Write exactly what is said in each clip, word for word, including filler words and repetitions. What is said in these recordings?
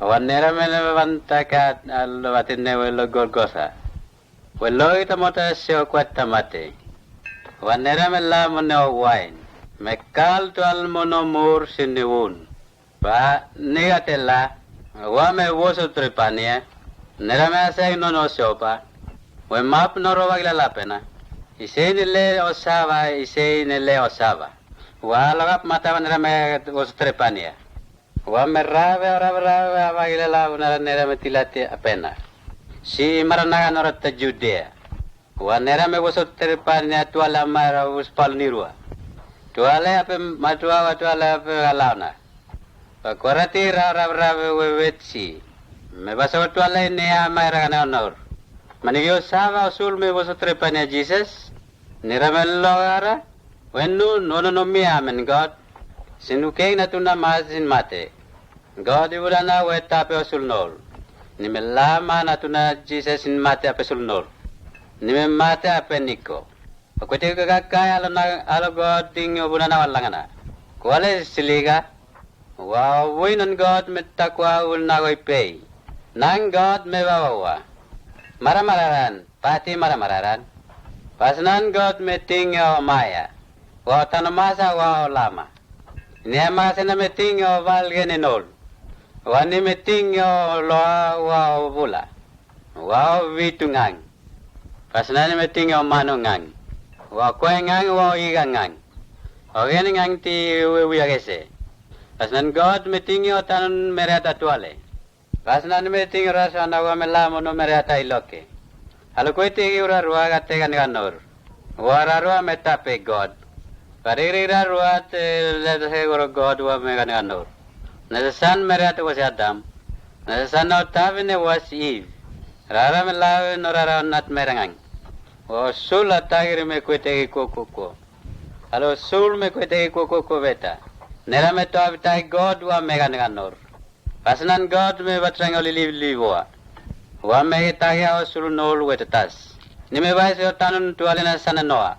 Wanera me levanta kat al batine welo Golgotha. Welo ita mota sio kwat tamate. Wanera me la mone o wain. Me kal tu al mono mur siniwun. Ba negatela. Wa me woso trepania. Nera me asai no no siopa. We map no roba gila lapena. Isei nile osaba, isei nile osaba. Wa logap mata wanera me woso trepania. Wa me rabe ora rabe aba gila la wanera nera me tilate apena. Si mara naga norata Judea. Wa nera me woso trepania tuala mara wus pal nirua. Tuale ape matua wa tuale ape alauna. Wa korati ra ra ra we wetsi. Me baso tuale ne ama era gana honor. Manigio saba osul me woso trepania Jesus. Nera me logara. Wenu nono no mi amen God. Sinu keng na tuna ma sin mate. God ibudana weta ape osul nol. Ni me lama na tuna Jesus sin mate ape sul nol. Ni me mate ape niko. Akwete ka ka alo na alo God ding obunana walangana. Kuale siliga. Wa winon God me takwa ulna goi pei. Nang God me bawa wa. Mara mararan. Pati mara mararan. Pasnan God me ting o maya. Wa tanamasa wa o lama. Ni amasena me ting o valgene nol. Wa ni me ting o loa wa o bula. Wa o vitu ngang. Pasnan me ting o mano ngang. Wa kue ngang wa o iga ngang. O gen ngang ti we wiagese. Pasnan God me ting o tanon merata tuale. Kasnan meting rasana wa mela mono mereata iloke. Halokuiti ura rua gate gan ganor. Wa rarua metape God. Parigri rarua te lete goro God wa me gan ganor. Nesesan mereata wasi Adam. Nesesan no tavine wasi Eve. Rara melawe no rara nat merangang. Wa sula tagiri me kuete ko ko ko. Halo sul me kuete ko ko ko beta. Nera me to abitai God wa me gan ganor. Pasnan God me batrang oli li li boa. Wa me tagia o sul nol wete tas. Ni me bai se tanon tualena sana noa.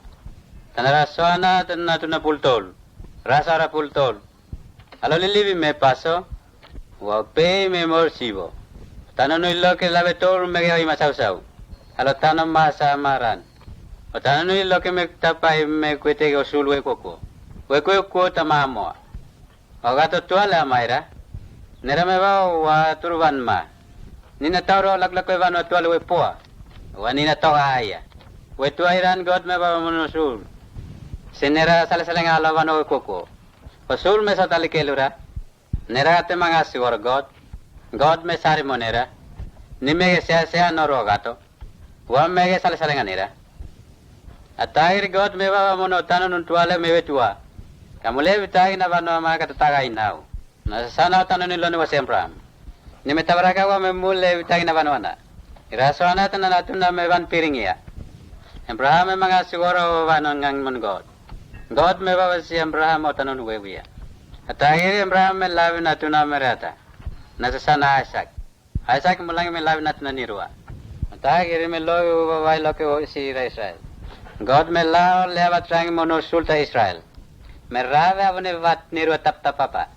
Tanara soana tena tuna pultol. Rasa ra pultol. Alo li li bi me paso. Wa pe me mor sibo. Tanon ilo ke labe tol me ge ima sau sau. Alo tanon masa maran. O tanon ilo ke me tapai me kuete o sul we koko. We kue ko tama moa. Oga to tuale amaira. Nera me ba wa turban ma. Nina tauro lak lak we bano tuale we poa. Wa nina toga aya. We tuairan God me ba mono sul. Sinera sale sale nga lo bano we koko. O sul me sa tali kelura. Nera te manga siwar God. God me sari monera. Ni me ge sea sea no ro gato. Wa mege sale sale nganira. Atair God me baba mono tanon un tuale me betua. Kamule bitai na bano ma kata taga inau. Na sana tanon ilone wa Abraham. Ni me tabaraka wa me mule bitai na bano ana. Ira soana tana na tuna me ban piringia. Abraham me manga sigoro wa bano ngang mon God. God me baba si Abraham o tanon wewia. Atair Abraham me labi na tuna me rata. Na sana Isaac. Isaac mulang me labi nat na nirua. Mata giri me lo u ba bai lo ke o si ra Israel. God me la le ba trang mono sulta Israel. Me rabe abone bat nirua tap tap apa.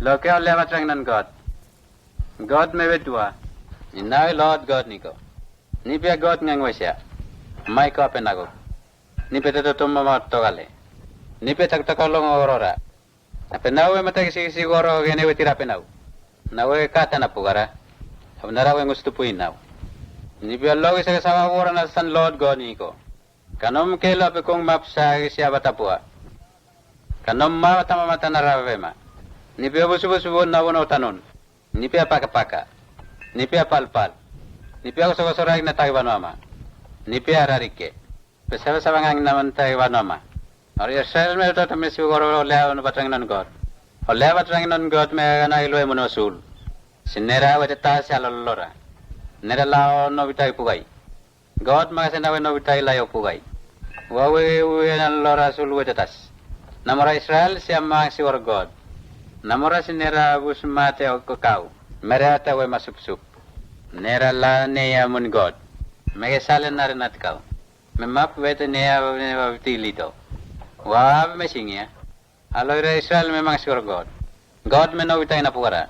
Lo ke o le ba trang non God. God me betua. Ni na Lord God niko. Ni pia God ngang wesia. Mai ko ape nago. Ni pe teto tumma ma togale. Ni pe tak tak long orora. Ape nau e mata kisi kisi goro gene we tira ape nau. Nau e kata na pugara. Ape nara we ngustu pui nau. Ni pia logi sa sama wora na san Lord God niko. Kanom kelo ape kong map sa kisi abata pua. Kanom ma tama mata nara we ma. Ni pia busu busu bu na wono tanon. Ni pia paka paka. Ni pia pal pal. Ni pia koso koso rai na tagi banoma. Ni pia rarike. Pesa pesa bangang naman tai banoma. Or Israel me uta tame si goro le on batrang non God. O le batrang non God me gana ilwe mono sul. Sinera wete ta sia lolora. Nera lao no bitai pugai. God magase nawe no bitai layo pugai. Wawe uwe na lora sul wete tas. Namora Israel sia mang si wor God. Namora sinera bus mate o kau. Mere ata we masup sup. Nera la ne ya mun God. Mege sale nare nat kau. Me map wete ne ya we ne wa tilito. Wa me singia. Aloira Israel me mangsi kor God. God me no wita ina pugara.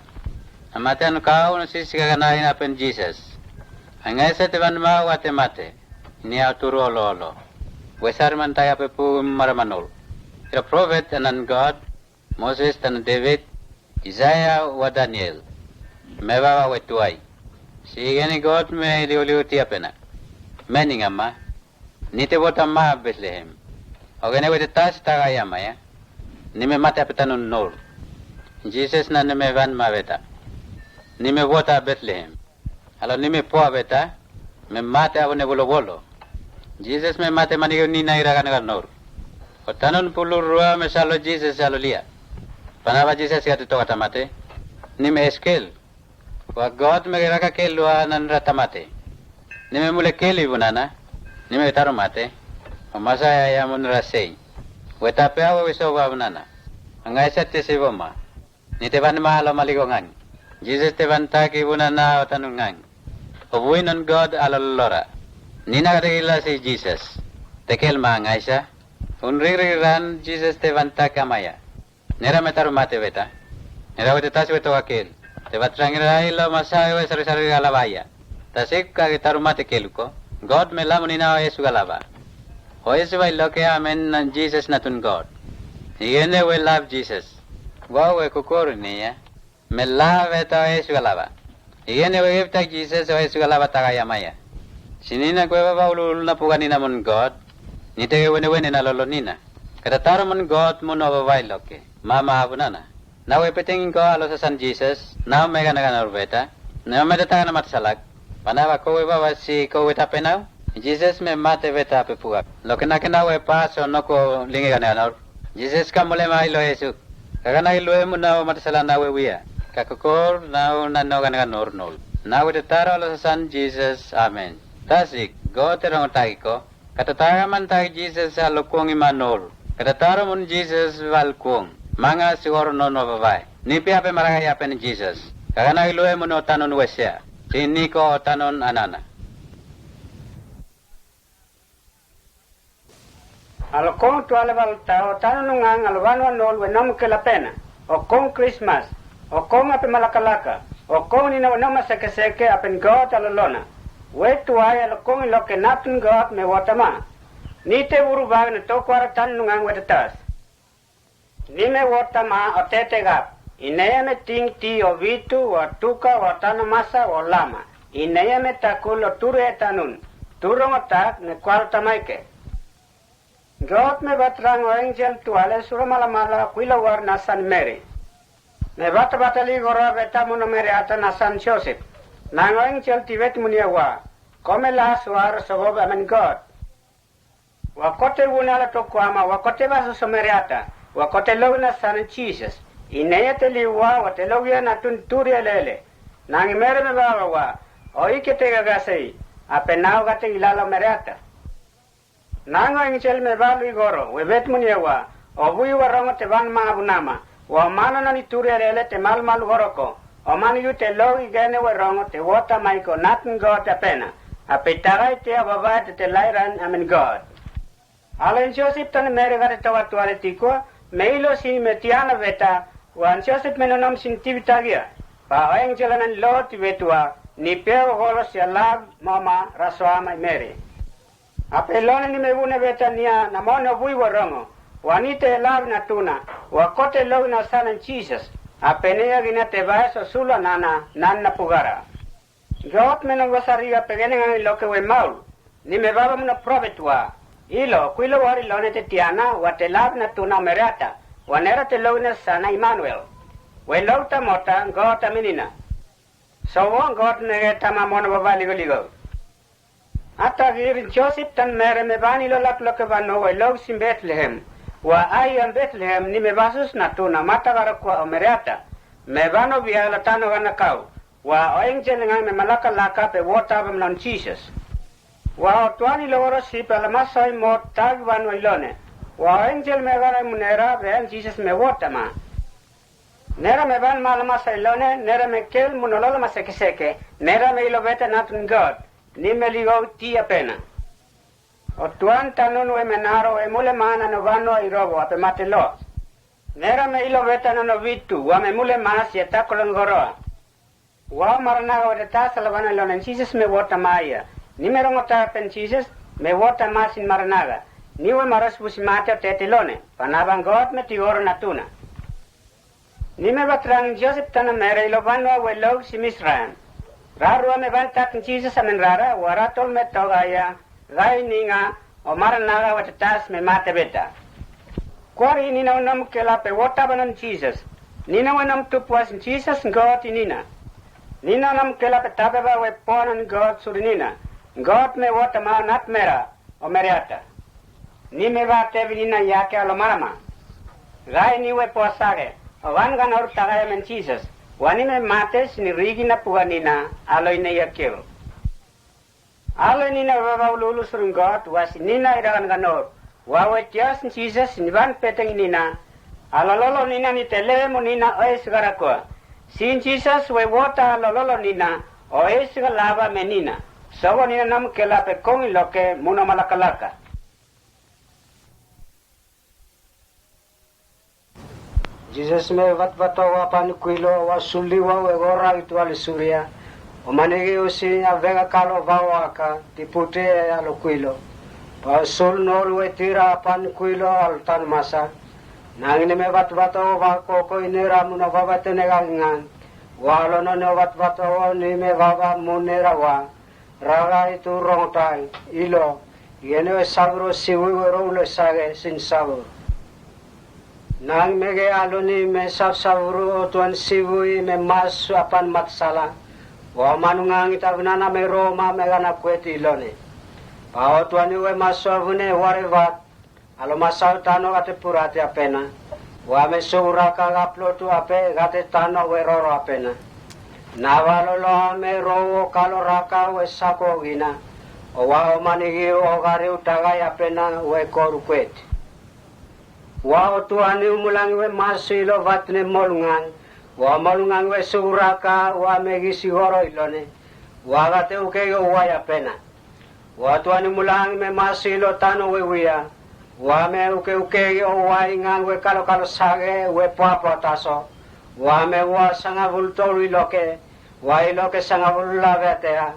Amate anu kau no sisi kagana ina pen Jesus. Angese te ban ma wa te mate. Ni aturu olo olo. Wesar man taya pe pu maramanol. Ira prophet anan God. Moses tana David. Isaiah wa Daniel. Me baba we tuai. Sigeni God me liu liu tia pena. Meni ngama. Ni te bota ma Bethlehem. Ogene wete tas taga yamaya. Ni me mate apetanun nol. Jesus na ni me van ma beta. Ni me bota Bethlehem. Alo ni me poa beta. Me mate abo ne bolo bolo. Jesus me mate manigo ni na iragan ganor. Otanun pulu rua me salo Jesus alo lia. Panaba Jesus gati toka tamate. Ni me eskel. Wa God me geraka ke lua nan rata mate. Ni me mule ke li bunana. Ni me taru mate. O masaya ya mun rasei. Weta pe awe wiso wa bunana. Angai sa te si boma. Ni te ban ma alo maligo ngang. Jesus te ban ta ki bunana o tanu ngang. O bui non God alo lora. Ni na gade gila si Jesus. Tekel ma angai sa. Un rig rig ran Jesus te ban ta kamaya. Nera metar mate beta. Nera wete tas weto akel. Te batrangira ilo masa we sari sari galabaya. Tasik ka gitar mate keluko. God me lamu nina o Yesu galaba. O Yesu bai loke amen nan Jesus natun God. Igene we love Jesus. Wa we kukor niya. Me love eta o Yesu galaba. Igene wege bita Jesus o Yesu galaba taga yamaya. Sinina kwe baba ulu ulu na puga nina mun God. Nitege wene wene na lolo nina. Kata taro mun God mun o baba iloke. Mama abunana. Na we peteng ko alo sasan Jesus. Na mega naga na urbeta. Na meda taga na mat salak. Pana ba ko we baba si ko we tapenau. Jesus me mate beta pe puga. Loke na kena we paso no ko linge gana nor. Jesus ka mole ma ilo Yesu. Kagana ilue muna o matasala na wewia. Kakokor na o na no gana nor nol. Na wete taro lo san Jesus. Amen. Tasik, go te rong tagiko. Katataga man tag Jesus a lo kong ima nol. Katataro mun Jesus val kong. Manga sigor no no babai. Nipi ape maraga ya pen Jesus. Kagana ilue muno tanon wesia. Siniko tanon anana. Alokong tuale balta o tanu nungang alobanu anol wenom ke lapena. Okong Christmas. Okong ape malakalaka. Okong nina wenom asekeseke apen God alolona. We tuai alokong iloke natun God me wotama. Nite buru bag ne tokwara tanu nungang wetetas. Nime wotama otete gap. Ineyame ting ti ovitu, watuka, watano masa, wolama. Ineyame takul oturu etanun. Turong otak ne kwal tamaike. God me batrang o angel tuale suramalamala kuilawar nasan Mary. Me bata batali gora beta muno Mary ata nasan Joseph. Nang o angel tibet munia wa. Komela suar sogob amen God. Wakote wuna la tokwama, wakote baso somereata, wakote logna sana Jesus. Ineya te liwa, wate logia na tun turia lele. Nang mere me baba wa, o ike te gagasei, apenao gate ilala mereata. Nang o angel me balu igoro, webet munia wa, o bui warongo te ban ma abunama, Wa mano nani turi alele te mal mal goroko. O man yu te logi gene we rongo te wota maiko natn go te pena. Ape tagai te ababa te te lairan amen God. Alen Joseph tan mere gare tawa tuare tikua, me ilo sin me tiana beta, wan Joseph menonom sin tibitagia. Pa oeng jelanan lo tibetua, ni peo golos ya lab, mama, rasoama, mere. Ape lone ni me bune beta nia na mono bui warongo. Wani te lab na tuna. Wakote log na sanan Jesus. Ape ne ya gina te bae so sula nana, nan na pugara. God me no basari ape gene ngang loke we maul. Ni me baba muna prophet wa. Ilo, kuilo wari lone te tiana, wa te lab na tuna merata. Wanera te log na sana Emmanuel. We log ta mota, God ta menina. So won God nege tama mono baba ligo ligo. Ata gir Joseph tan mere me bani lo lak loke bano we log sin Bethlehem. Wa ai am Bethlehem ni me basus na tuna mata garo kwa o mereata. Me bano bia la tano gana kau. Wa o angel ngang me malaka laka pe wota bam non Jesus. Wa o tuani lo oro si pe la masoi mo tag bano ilone. Wa o angel me gana munera be an Jesus me wota ma. Nera me ban ma la masoi lone, nera me kel munololo ma seke seke, nera me ilo bete natun God. Ni me ligo tia pena. O tuan tanun we menaro e mule mana no bano irobo ape mate lo. Nera me ilo veta no no vitu, wa me mule mas ya ta kolon goro. Wa maranaga wa ta sala vana ilo nen Jesus me wota maya. Ni me rongo ta pen Jesus, me wota mas in maranaga. Ni we maros busi mate o te tilone, panaba ngot me tigoro natuna. Ni me batrang Joseph tana mere ilo vanwa we log si Misraim. Rarua me van tak Jesus amen rara, wa ratol me toga ya, gai ninga, o maranaga wa ta tas me mate beta. Kwari nina unom kela pe wota banon Jesus. Nina unom tupuas Jesus ngot inina. Nina unom kela pe tabe ba we ponon God suri nina. God me wota ma nat mera, o mereata. Ni me ba te vinina yake alo marama. Gai ni we posage, o van ganor tagaya men Jesus. Wani me mate sini rigi na puga nina, alo ine yakeo. Alo nina wa ba ululu surungot, wa si nina iragan ganor. Wa we tias Jesus ni ban peteng nina. Alo lolo nina ni tele mo nina oe sigara ko. Sin Jesus we wota alo lolo nina, oe siga lava me nina. Sogo nina nam kela pe kong loke muno malakalaka. Jesus me vat vato wa pan kuilo wa suli wa we gora itu al suria. O manigi usi a vega kalo va wa ka tipute a lo kuilo. Pa sul nol we tira pan kuilo al tan masa. Nangini me vat vato wa koko inera muno va va tenega ngan. Wa lo no no vat vato ni me va va munera wa. Raga itu rongtai, ilo, yene we sabro siwi we rou le sage sin sabro. Nang mege aloni me sab sabro otuan siwi me mas apan matsala. Wa manungang ita benana me Roma me gana kuet ilone. Pa otuani we masu abune ware vat. Alo masau tano ate purate apena. Wa me sura ka gaplo tu ape gate tano we roro apena. Nawa lo lo ame ro wo kalo raka we sako gina. O wa o manigi o gari utagai apena we koru kwet. Wa o tuani umulangi we masu ilo vatne molungang. Wa molungang we sura ka wa me gisi goro ilone. Wa gate uke yo wa ya pena. Wa tuani mulang me masi lo tano we wia. Wa me uke uke o wa ingang we kalo kalo sage we pua pua taso. Wa me wa sanga bul tolu iloke. Wa iloke sanga bul la vetea.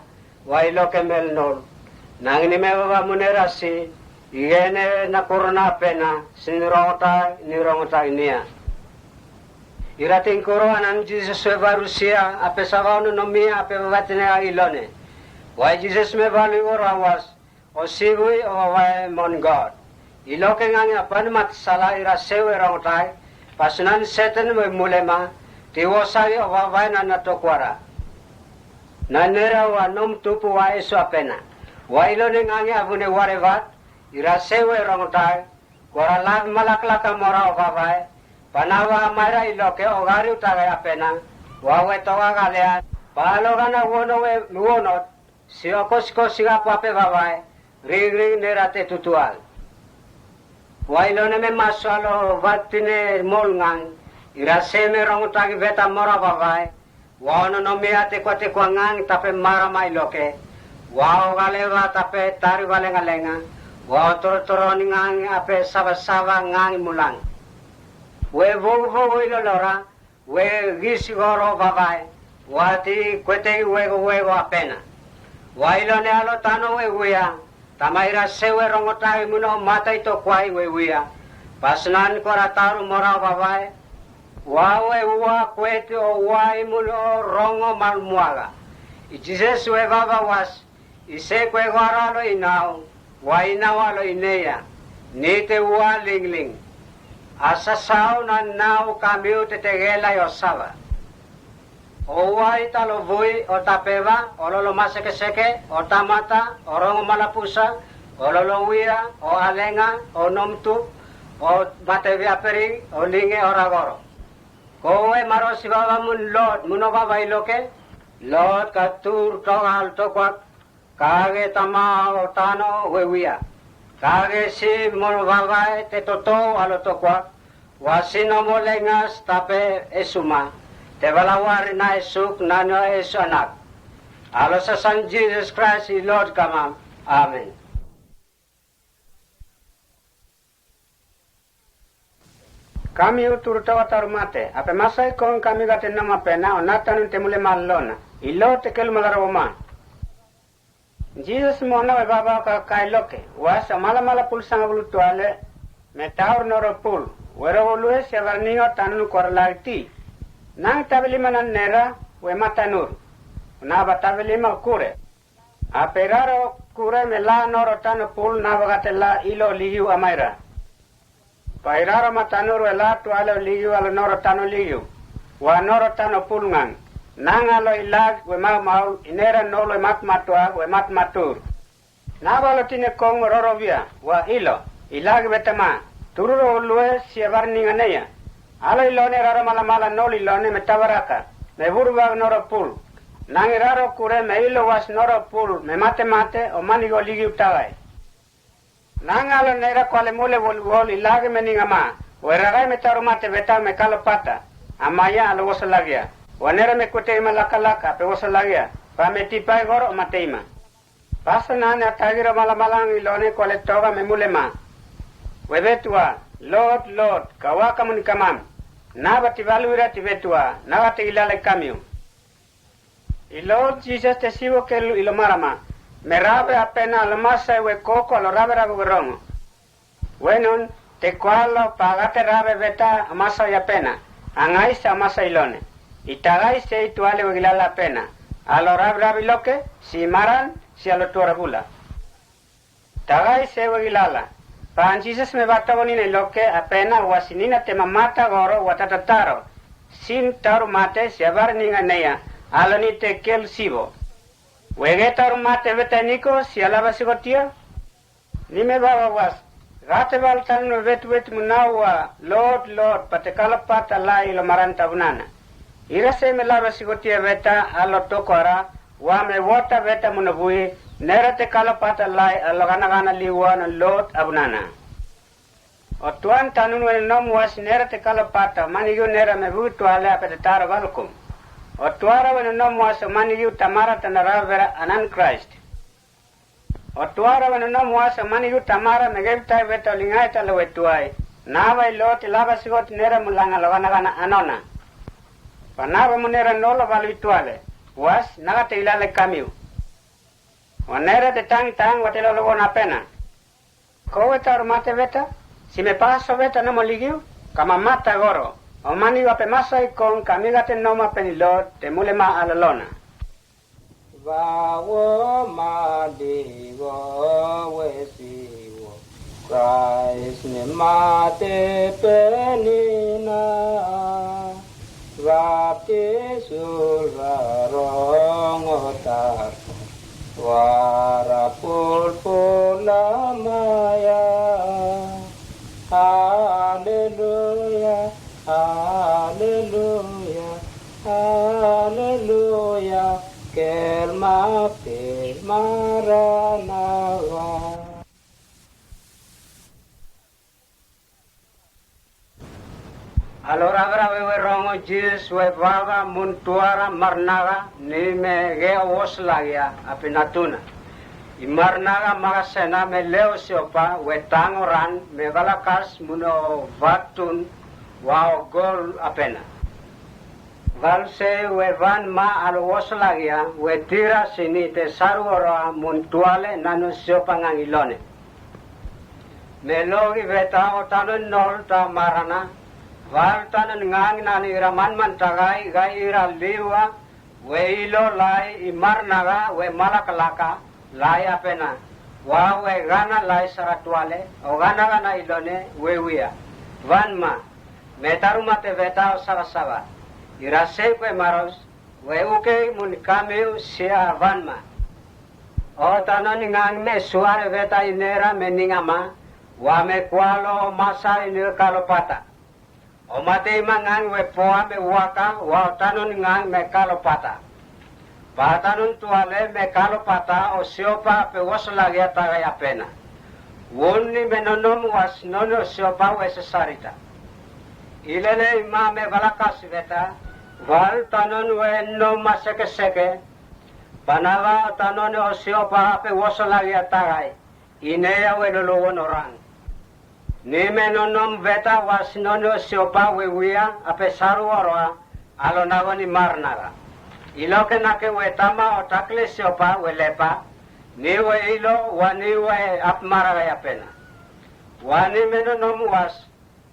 Wa iloke mel nol. Nang ni me wa munera si. Igene na korona pena. Sin rongota ni rongota inia. Irating koro anan Jesus we barusia, ape saga ono nomia, ape babatine a ilone. Wai Jesus me balu oro awas, o sibui o wae mon God. Ilo ke ngang apan mat sala ira sewe rong tai, pasunan seten we mulema, tiwo sai o wae na na tokwara. Na nera wa nom tupu wa esu apena. Wa ilone ngangi abune ware vat, ira sewe rong tai, Kora lag malak laka mora o babai, panawa amaira iloke o gari utagai apena, wawe toga galea, palo gana wono we luono, si okos kosi gapo ape babai, rig rig nerate tutual. Wailone me maswalo vatine molngang, irase me rong utagi beta mora babai, Wa ono no mea tekwa tekwa ngang tape mara mai loke. Wa o gale wa tape tari wa lenga lenga. Wa o toro toro ni ngang ape saba saba ngang mulang. We vo vo ilo lora. We gisi goro babai. Wa ti kwete wego wego apena. Wa ilo ne alo tano we wea. Tamaira sewe rongotai muno matai to kwai wewia. Pasnan kora taru mora babai. Wawe wa kwete o wai muno rongo mal muaga. I Jesus we baba was. Ise kwe gwara lo inao. Wa inawa lo ineya. Nite wa lingling. Asa sao na nao kamiu te tegela yo saba. O wa ita lo vui, o tapeba, o lolo maseke seke, o tamata, o rongo malapusa, o lolo wia, o alenga, o nomtu, o matebia pering, o linge o ragoro. Kowe maro sibaba mun Lot, muno baba iloke, Lot katur togal tokwak, Kage tama o tano wewia. Kage si mo babae te toto alo tokwa. Wa si no mo lengas tape esuma. Te balawar na esuk nano esu anak. Alo sasan Jesus Christ i Lord kama. Amen. Kamiu turu toga taru mate, ape masai kon kamiu gate noma pena, o nata nun temule ma lona. Ilo te kelu malara woma. Jesus mona we baba ka kai loke, wasa mala mala pul sanga bulu tuale, me taur noro pul, wero ulue sia barningo tanunu kor lagti. Nang tabili manan nera, we matanur. Na ba tabili ma kure. Ape raro kure me la noro tano pul na ba gate la ilo ligiu amaira. Pairaro matanur we la tuale ligiu alo noro tano ligiu. Wa noro tano pul ngang. Nang alo ilag we mau mau inera nolo mat matua we mat matur. Na balo tine kong roro bia, wa ilo, ilag betama, tururo ulue sia barninga neya. Alo ilone raro mala mala nol ilone me tabaraka, me burbag noro pul. Nang raro kure me ilo was noro pul, me mate mate, o manigo ligiu tagai. Nang alo nera kuale mule wol wol ilage meninga ma. Weragai me taru mate beta me kalo pata. Amaya alo woso lagia. Wanera me kute ima laka laka pe woso lagia. Pa me tipai goro mate ima. Pasa nane atagiro mala malang ilone kuale toga me mule ma. Webetua, Lord, Lord, kawa kamun kamam. Na bati baluira ti betua, na bati ilale kamiu. Ilo Jesus te sibo ke lu ilo marama. Me rabe apena lo masa we koko lo rabe rabe gerongo. Wenon, te kualo pagate rabe beta amasa ya pena. Angai sa amasa ilone. Itagai se ituale we gilala pena. Alo rabe rabe loke, si maran, si alo tuara bula. Tagai sewa gilala. Pan Jesus me bata bonina iloke apena wa sinina tema mata goro wa tatataro. Sin taru mate siabar ninga neya. Aloni te kel sibo. Wege taru mate betaniko sialaba sigotia. Ni me baba was. Gate bal tan no bet bet munawa. Lord, Lord, patekalo pata lai lo maranta bunana. Ira se me laba sigotia beta alo tokora. Wa me wota beta munabui, nera te kalo pata lai a lo gana gana liwa na lot abunana. Otuan tanun wena nom was nera te kalo pata, mani yu nera me bu tuale a pete taro balkum. Otuara wena nom was mani yu tamara tanara vera anan Christ. Otuara wena nom was mani yu tamara me geb tai beta lingai talo wetuai. Na bai lot laba sigot nera mulanga lo gana gana anona. Panaba munera nolo balui tuale. Was, naga te ilale kamiu. Wanera te tang tang watelo logo na pena. Kowe tar mate beta, si me paso beta no moligiu, kama mata goro. O mani wa pe masa ikon, kamiga te noma penilo, te mule ma alalona. Vawo maligo wesiwo. Christ ne mate penina. Baptisul rarong otar. Wara pulpul lamaya. Haleluya, haleluya, haleluya. Kelmate maranawa. Alora gra wewe rongo Jesus we baba mun tuara marnaga ni me ge oslagia apinatuna. I marnaga magasena me leo siopa we tangoran me balakas muno vatun wa ogol apena. Valse we van ma alo oslagia we tira sini te saru oroa mun tuale nanu siopa ngangilone. Melogi beta otanon nol ta marana, val tanon ngang nani ira man man tagai gai ira liwa, we ilo lai i marnaga we malakalaka lai apena, wa we gana lai saratuale, o gana gana ilone we wia. Van ma, metaruma te beta o saba saba. Ira sei kwe maros, we uke mun kamiu sia van ma. O tano ni ngang me suare beta inera me ningama, wa me kualo masa ini kalopata. O mate ima ngang we poa me waka, wa o tano ni ngang me kalopata. Pa tanon tuale me kalopata, o siopa pe wosolagia tagai apena. Won ni me nonom was nono siopa we sesarita. Ilele ima me balakasi beta, val tanon we no maseke seke, Panaba tanone o siopa ape wosolagia tagai, ineya we lologon orang. Nime nonom veta wa sinono siopa we wia ape saru oroa, alo nago ni marnaga. Ilo ke nake we tama o takle siopa we lepa, ni we ilo wa ni we ap maraga ya pena. Wa nime nonom was,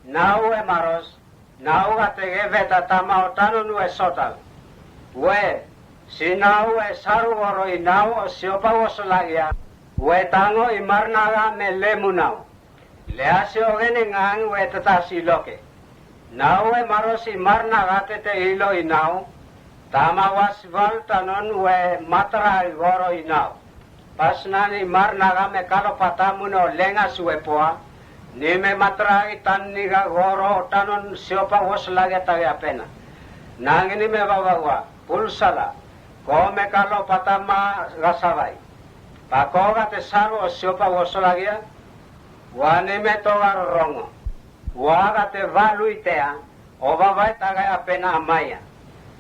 nau e maros, nau gate ge veta tama o tanon we sotal. We, si nau e saru oro i nau o siopa wosolagia, we tango i marnaga me le munau. Lea si ogene ngang we tata si loke. Nau e maros i marnaga te te ilo i nau, tama was val tanon we matra i goro i nau. Pasnan i marnaga me kalo pata muno lenga sue poa, ni me matra i tan niga goro tanon siopa wosolagia tage apena. Nang ni me baba wa, pulsala, ko me kalo pata ma gasabai. Pako gate saru o siopa wosolagia, wa ni me togar rongo. Wa gate valu itea, o baba tagai apena amaya.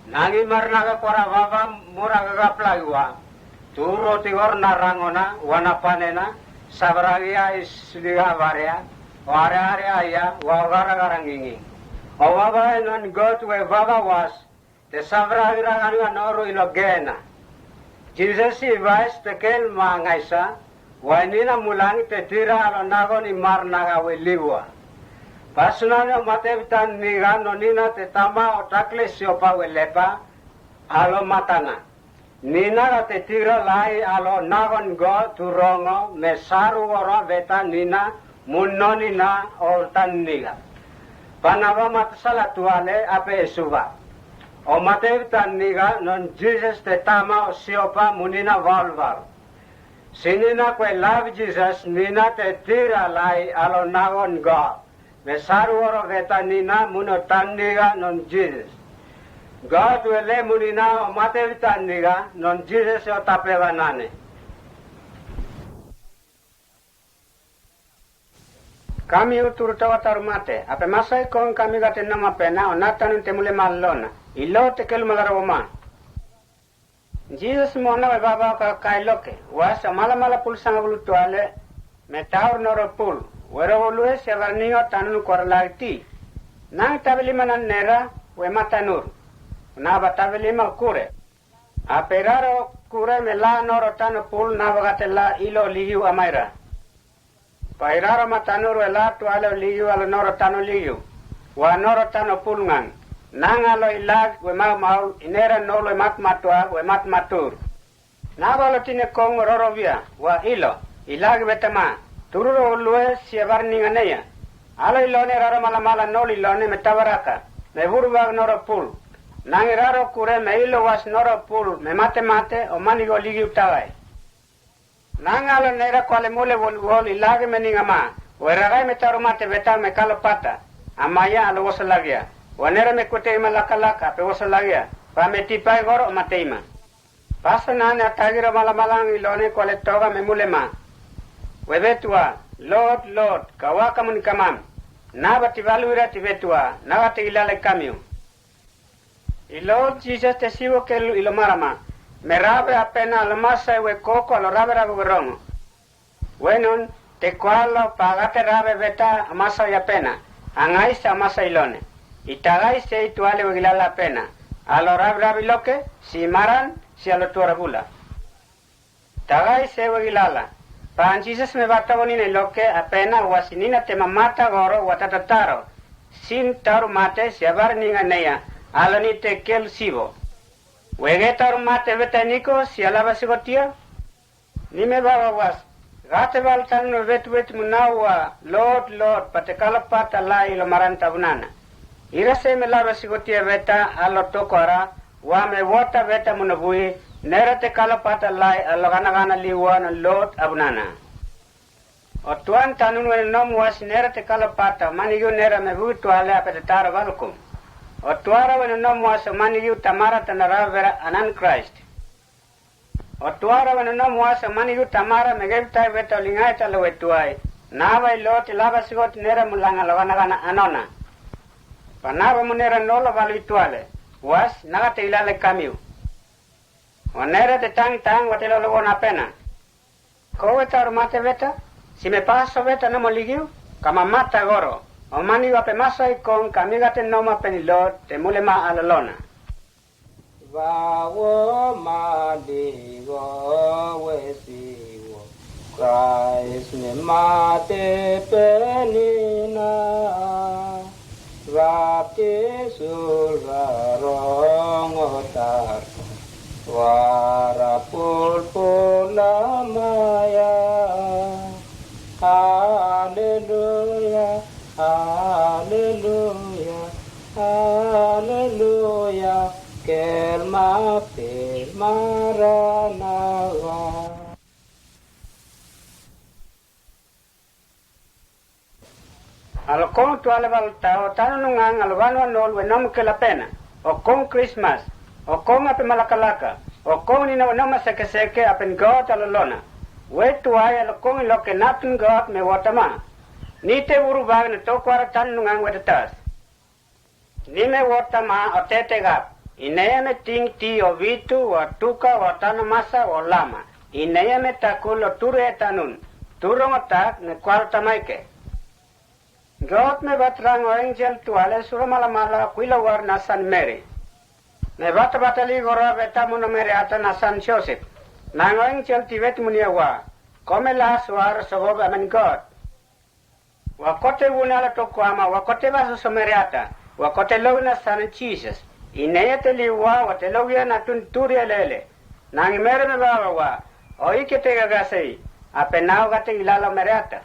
Nangi marnaga kora baba mura gaga plagua. Turo tigor na rangona, wa na panena, sabragia isliga barea, o are are aya, wa gara gara ngingi. O baba non got we baba was, te sabra gira ganga noru ilo gena. Jesus i vais te kel ma ngaisa, wa nina mulang te tira alo nagon i marnaga we liwa. Pasuna no mate bitan niga no nina te tama o takle siopa we lepa, alo matana. Nina ga te tira lai alo nagon go turongo me saru oro beta nina munno nina o tan niga. Panaba matsala tuale ape esuba. O mate bitan niga non Jesus te tama o siopa munina valval. Sinina kue lab Jesus nina te tira lai alo nagon go. Me saru oro beta nina muno tan niga non Jesus. Go tuele munina o mate bitan niga non Jesus o tape banane. Kami utur tawa tarumate, ape masai kong kami gate nama pena o natan temule malona. Ilo tekel malaroma. Jesus mona we baba ka kai loke, wasa mala mala pulsanga bulu tuale, me taur noro pul, wero ulue se barningo tanun kor lagti. Nang tabeli manan nera, we matanur. Na ba tabeli ma kure. Aperaro kure me la noro tano pul na bagate la ilo ligiu amaira. Pairaro matanur we la tualo ligiu alo noro tano ligiu. Wa noro tano pul ngang. Nang alo ilag we mau mau inera nolo mat matua we mat matur. Na balo tine kong roro bia, wa ilo, ilag betama, tururo ulue sia barninganeya. Alo ilone raro mala mala nol ilone me tabaraka, me burbag noro pul. Nang iraro kure me ilo was noro pul, me mate mate, o manigo ligiu tagai. Nang alo nera kuale mule bol gol ilage me ningama, we ragai me taru mate beta me kalo pata, amaya alo wosa lagia, wa nera me kute ima laka laka, pe wosa lagia, pa me tipai goro mate ima. Pasa nane atagira mala malang ilone kuale toga me mule ma. We betua, Lord, Lord, kawa kamun kamam. Na bati baluira ti betua, na bati ilale kamiu. Ilo Jesus te siwo ke ilo marama. Me rabe apena lo masai we koko lo rabe rabe gerongo. Wenon, te kualo pagate rabe beta amasa ya pena. Angai sa amasa ilone. Itagai se ituale we gilala pena. Alo rabe rabe loke, si maran, si alo tuara bula. Tagai sewe gilala. Pan Jesus me bata bonina iloke apena wasinina te mamata goro watata taro. Sin taru mate siabar ninga neya. Aloni te kel sibo. Wege taru mate betaniko sialaba sigotia. Nime baba was. Gate bal tanu bet bet munawa. Lord, Lord, patekalo pata lai lo maranta bunana. Ira se me laba sigotia beta alo tokora. Wa me wota beta munabui, nera te kalo pata lai alo gana gana liwa no lot abunana. Otuan tanun wene nom was nera te kalo pata, manigiu nera me butuale apete taro balukum. Otuara wene nom was manigiu tamara tanara vera anan Christ. Otuara wene nom was manigiu tamara me gebtai beta lingai talo wetuai. Nabai lot laba sigot nera mulanga lo gana gana anona. Panaba munera nolo balu ituale. Was, nagate ilale kamiu. Wanera te tang tang watelo logo na pena. Kowe taru mate beta, si me paso beta no moligiu, Kamamata goro, o mani wape masai kon kamigate noma penilo te mule ma alolona. Vawo mali go wesiwo, Christ ne mate penina. Vati sulva rongo tarko, vara pulpula maya. Haleluya, haleluya, haleluya, kelma pe maranawa. Alokong tuale balta, o tanu nungang alobanu anol we nom kelapena, okong Christmas, okong ape malakalaka, okong nina we nom asekeseke apen God alolona. We tuai alokong iloke natun God me wotama. Nite buru bag ne tokwara tanu nungang we tetas. Nime wotama otete gap. Ineyame ting ti o vitu, o tuka, o tanu masa, o lama. Ineyame takul o ture tanun. Turong otak ne kwar tamaike. God me batrang o angel tuale sura mala mala kuila warna San Mary. Me bata batali gora beta muno mere ata na San Joseph. Nang o angel tibet munia wa. Komela suar sogob amen God. Wakote wuna la tokwama, wakote baso somereata, wakote logna sana Jesus. Ineye te liwa, wate logia na tun turia lele. Nang mere me baba wa, o ike te gagasei, apenao gate ilalo mereata.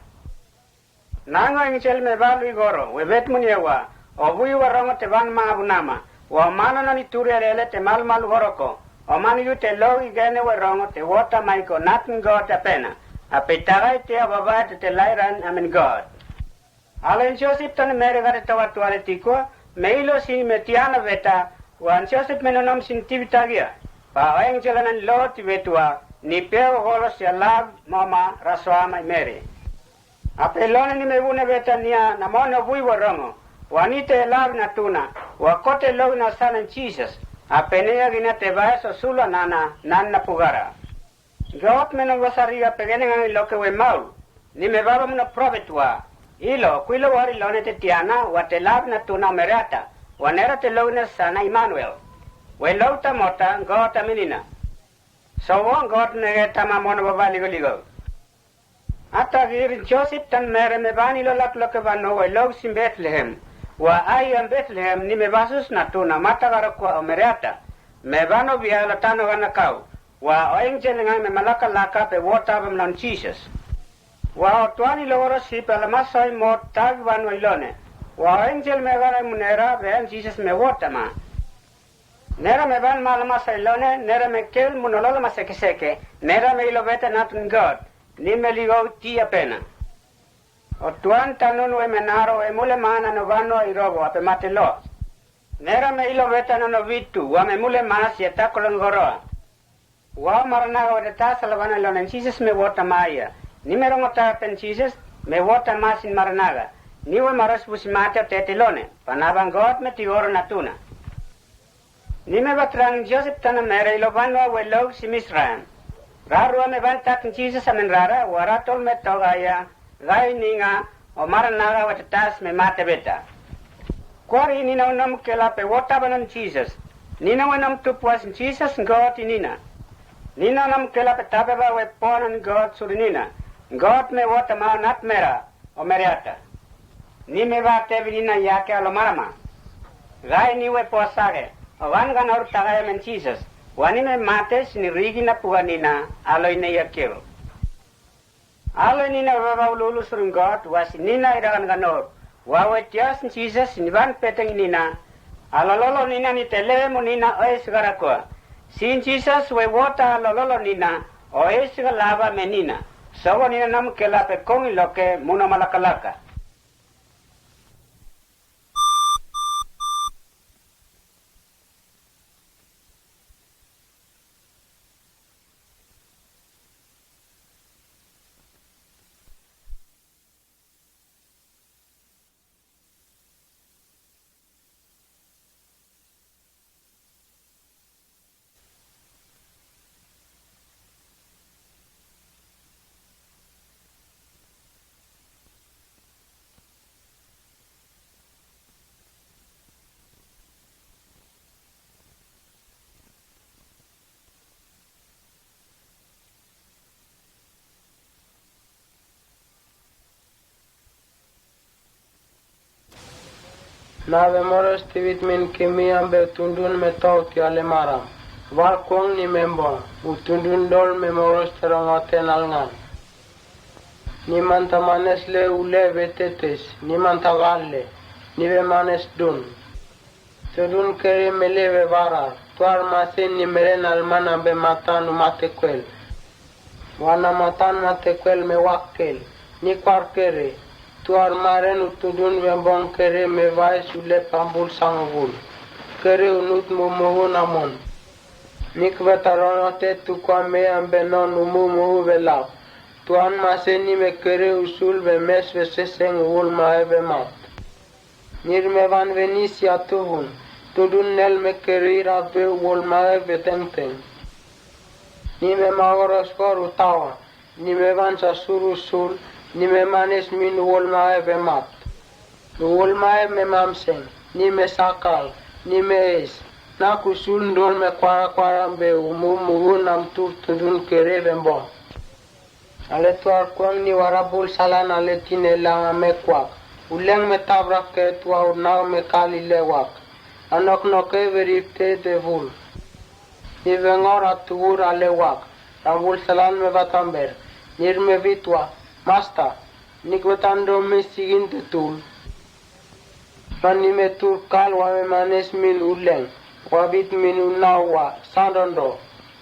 Nang o angel me balu igoro, webet muniewa, o bui warongo te ban ma abunama, wa mano no ni turia lele te mal mal goroko, o man yu te logi gene warongo te wota maiko natin God apena. Apitagai te ababa te te lairan amen God. Alen Joseph tan mere gare tawa tuale tikua, me ilo sin metiana veta, wan Joseph menonom sin tibitagia. Pa angel anan lo tibetua, ni peo golos ya lab mama rasua mai mere. Apelone ni me bune beta nia na mono bui warongo, wani te lab na tuna, wakote log na sanan Jesus, apenea gina te bae so sula nana, nan na pugara. God me no wasariga pegene ngang iloke we mau, ni me baba muno probetua. Ilo, kuilo wari lone te tiana, wa te lab na tuna mereata, wa nera te log na sana Emmanuel. We log ta mota, God amenina. Sobo God nege tama mono baba ligo ligo. Atagir Joseph tan mere me bani lo lak loke bano we log sin Bethlehem. Wa ai am Bethlehem ni me basus na tuna mata garo kwa o mereata. Me bano bia lo tano gana kau. Wa o angel ngang me malaka laka pe wota bam lon Jesus. Wa o tuani lo oro si pe alama soi mo tag bano ilone. Wa o angel me gana munera be an Jesus me wota ma. Nera me ban malama soi lone, nera me kel muno lolo ma seke seke, nera me ilo beta natun God, ni me ligo ti apena. O tuan tanun we menaro e mule mana no bano irobo ape matelo. Nera me ilo beta no no vitu, wa me mule mana sieta kolongoroa. Wa maranaga wede ta salabana lonen Jesus me wota maya. Ni me rongota pen Jesus, me wota ma sin maranaga. Ni we maros busi mate o tete lone, panabang God me tigoro natuna. Ni me batrang Joseph tana mere ilo banwa we log si Misraim. Rarua me ban tat Jesus amen rara, wa ratol me togaya, gai ninga, o maranaga we tetas me mate beta. Kwari nina unom kela pe wota banan Jesus. Nina we nom tupuas Jesus God inina. Nina unom kela pe tabe ba we ponan God surinina. God me wota ma nat mera, o mereata. Ni me ba te binina yake alo marama. Gai ni we posage, o van ganor tagaya men Jesus. Wani me mate sini rigi na puganina, alo ine yakiro. Alo nina baba ululu surung God, wa si nina iragan ganor. Wa we tias Jesus ni ban peteng nina. Alo lolo nina ni tele mo nina oe sigara ko. Sin Jesus we wota alo lolo nina, oe siga laba me nina. Sobo nina nam kela pe kong iloke muno malakalaka. Nabe moros tibit min kimian be tundun me tau tiale maram. War kuang ni membong, u tundun dol me moros terong oten alngan. Ni manta manes le ule betetes, ni manta galle, ni be manes dun. Tundun kere mele be bara, tuar masin ni meren almana be matan u mate kuel. Wana matan mate kuel me wak kel, ni kuar kere, tuar maren u tundun be bong kere me vais u le pambul sang u bul. Kere u nut mu muhu namon. Ni kbeta ron ote tukua me ambe non u mu muhu be lap. Tuan masin ni me kere u sul be mes be seseng u bul mae be mat. Nir me van Venesia tuvun, tundun nel me kere ira be u bul mae be tengteng. Ni me magoros kor u tawa, ni me van sa sur u sul, ni me manes min u bul mae be mat. U bul mae me mamseng, ni me sakal, ni me es, nak u sul ndol me kuara kuara be u mu muhu nam tur tundun kere be mbong. Ale tuar kuang ni wara bul salan ale tine langa me kuak. Uleng me tabrak ke tua unau me kali le wak. Anok noke beripte de bul. Ni bengor atugur ale wak. Rambul salan me batamber. Nir me bitwa. Masta. Nik betan do me sigin te tul. Mani me tur kal wa me manes min uleng, wa bit min unau wa sandondo,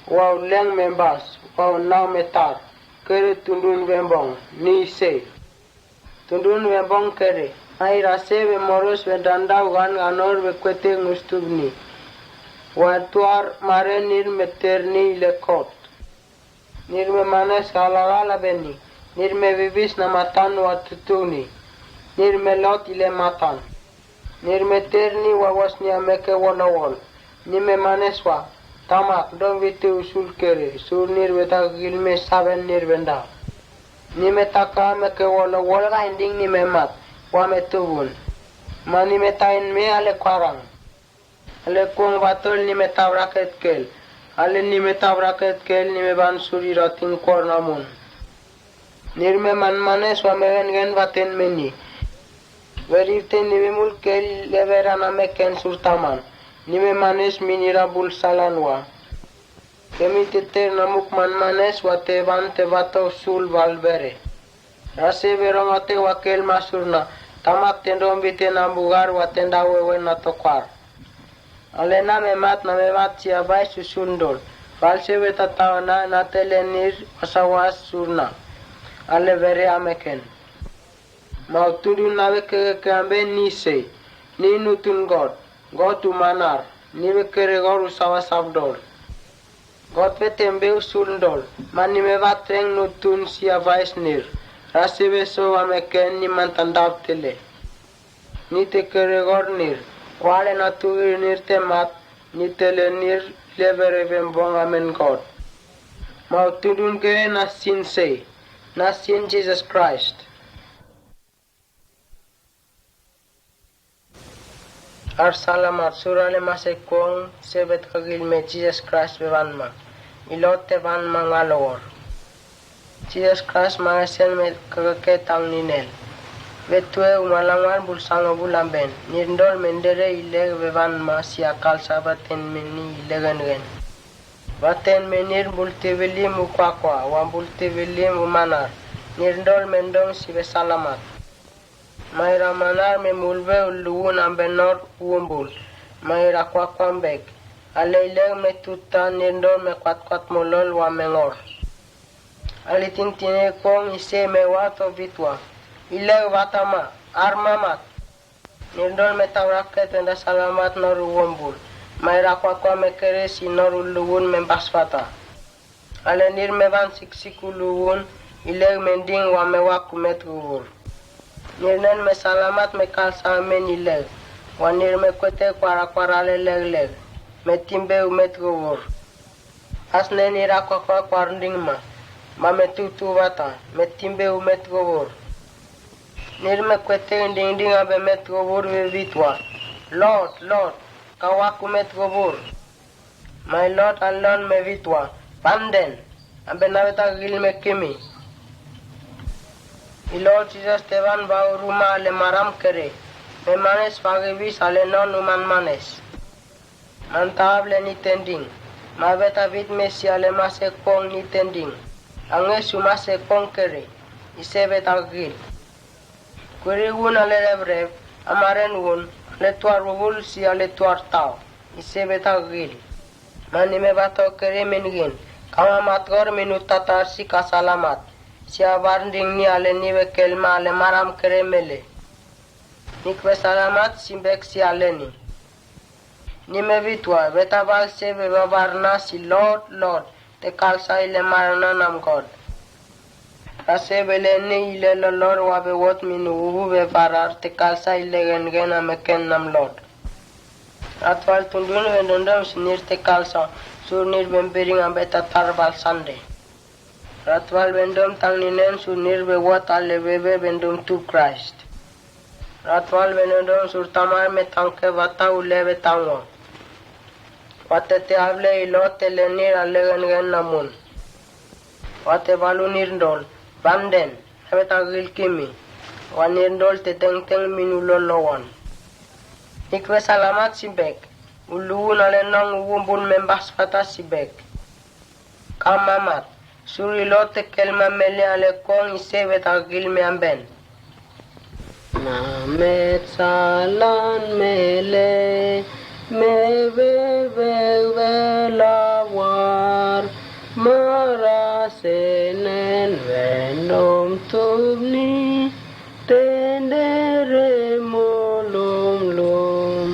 wa uleng me bas, wa unau me tar, kere tundun bembong, ni se. Tundun bembong kere, ai rase be moros be dandau gan ganor be kuete ngustubni. Wa tuar mare nir me terni le kot. Nir me manes galagala beni, nir me bibis na matan wa tutuni, nir me lot ile matan. Nir me terni wa wasnia meke wonowol, ni me manes wa, tamak, dong viti usul kere, sur nir beta gilme saben nir benda. Ni me taka meke wonowol ga ending ni me mat, wa me tubun. Ma ni me tain me ale kwarang. Ale kuang batol ni me tabrak etkel. Ale ni me tabrak etkel ni me ban suri rating kuar namun. Nir me man manes wa me gen gen baten me ni. Verifte ni me mul kel leverana me ken sur taman. Ni me manes mi nira bul salan wa. Kemi te ter namuk man manes wa te ban te bato sul bal bere. Rase berong ate wakel masurna, tamak tendom bite nambugar wa tenda wewen na tokar. Ale na me mat na me mat sia bai susun dol. False beta taona na tele nir wasawas surna. Ale bere ameken. Mau tundun na beke ke ambe ni sei. Ni nutun God. God umanar. Ni beke regor usawas abdol. Got be tembe usul ndol, mani me batreng nutun sia vais nir, rasi be so wa me ken ni mantan dab tele. Ni te kere gor nir, wale na tugir nir te mat, ni tele nir lebere bembong amen God. Mau tundun kere na sin sei, na sin Jesus Christ. Ar salamat surale mase kuang sebet kagil me Jesus Christ be banma. Ilot te banma ngalor. Jesus Christ magesen me kagake tang ninel. Betue umalangwan bulsango bulamben. Nirndol mendere ile be banma sia kal sabaten meni ilegen gen. Baten menir bulti bilim ukwakwa, wan bulti bilim umanar. Nirndol mendong sibe salamat. Maira manar me mulbe uluun ambenor umbul. Maira kwak kwambek. Aleileng me tuta nirndor me kwat kwat molol wa mengor. Alitin tine kong ise me wato bitwa. Ileng watama, armamat. Nirndor me tawrak ke tenda salamat nor umbul. Maira kwak kwa me keresi nor uluun me baswata. Ale nir me ban siksik uluun, ileg mending wa me wa kumet gubur. Nirnen me salamat me kalsa men ileg, wa nir me kwete kwara kwara le leg leg, me timbe umet gubur. Asne nira kwakwa kwarnding ma, ma me tutu bata, me timbe umet gubur. Nir me kwete nding ding abe met gubur be bitwa. Lord, Lord, kawa kumet gubur. My Lord alone me vitwa, panden, ambe nabeta gil me kimi. I Lord Jesus teban ba uruma le maram kere. Me manes fagi vis ale non uman manes. Manta able ni tending. Ma beta vit mesi ale mase kong ni tending. Ange su mase kong kere. Ise beta gil. Kuri un ale rebreb. Amaren un. Ale tuar wubul si ale tuar tau. Ise beta gil. Mani me bato kere mengin. Kama matgor minu tatar si kasalamat. Si abar ding ni ale ni be kelma ale maram kere mele. Nikwe salamat simbek si aleni. Nime vitwa, beta bal sebe babar na si lord, lord, te kalsa ile marana nam god. Rase bele ne ile lolor wa be wot minu ubu be barar te kalsa ile gen gen ameken nam lord. Ratwal tundun vendondom sunir te kalsa, surnir bembering ambe tatar bal sande. Ratwal bendom tang ninen sunir be wot ale bebe bendom tu Christ. Ratwal bendom sur tamar me tangke bata ule be tangwa. Wate te able ilo te lenir ale gen gen namun. Wate balu nirndol, banden, abe tagil kimi. Wa nirndol te teng teng minu lolowan. Nikwe salamat simbek, uluun ale nong uwun bun membas fata simbek. Kamamat, suri lote kelma mele ale kong ise beta gilme amben. Mamet salan mele, me be be be lawar, mara senen venom tubni, tendere molum lum.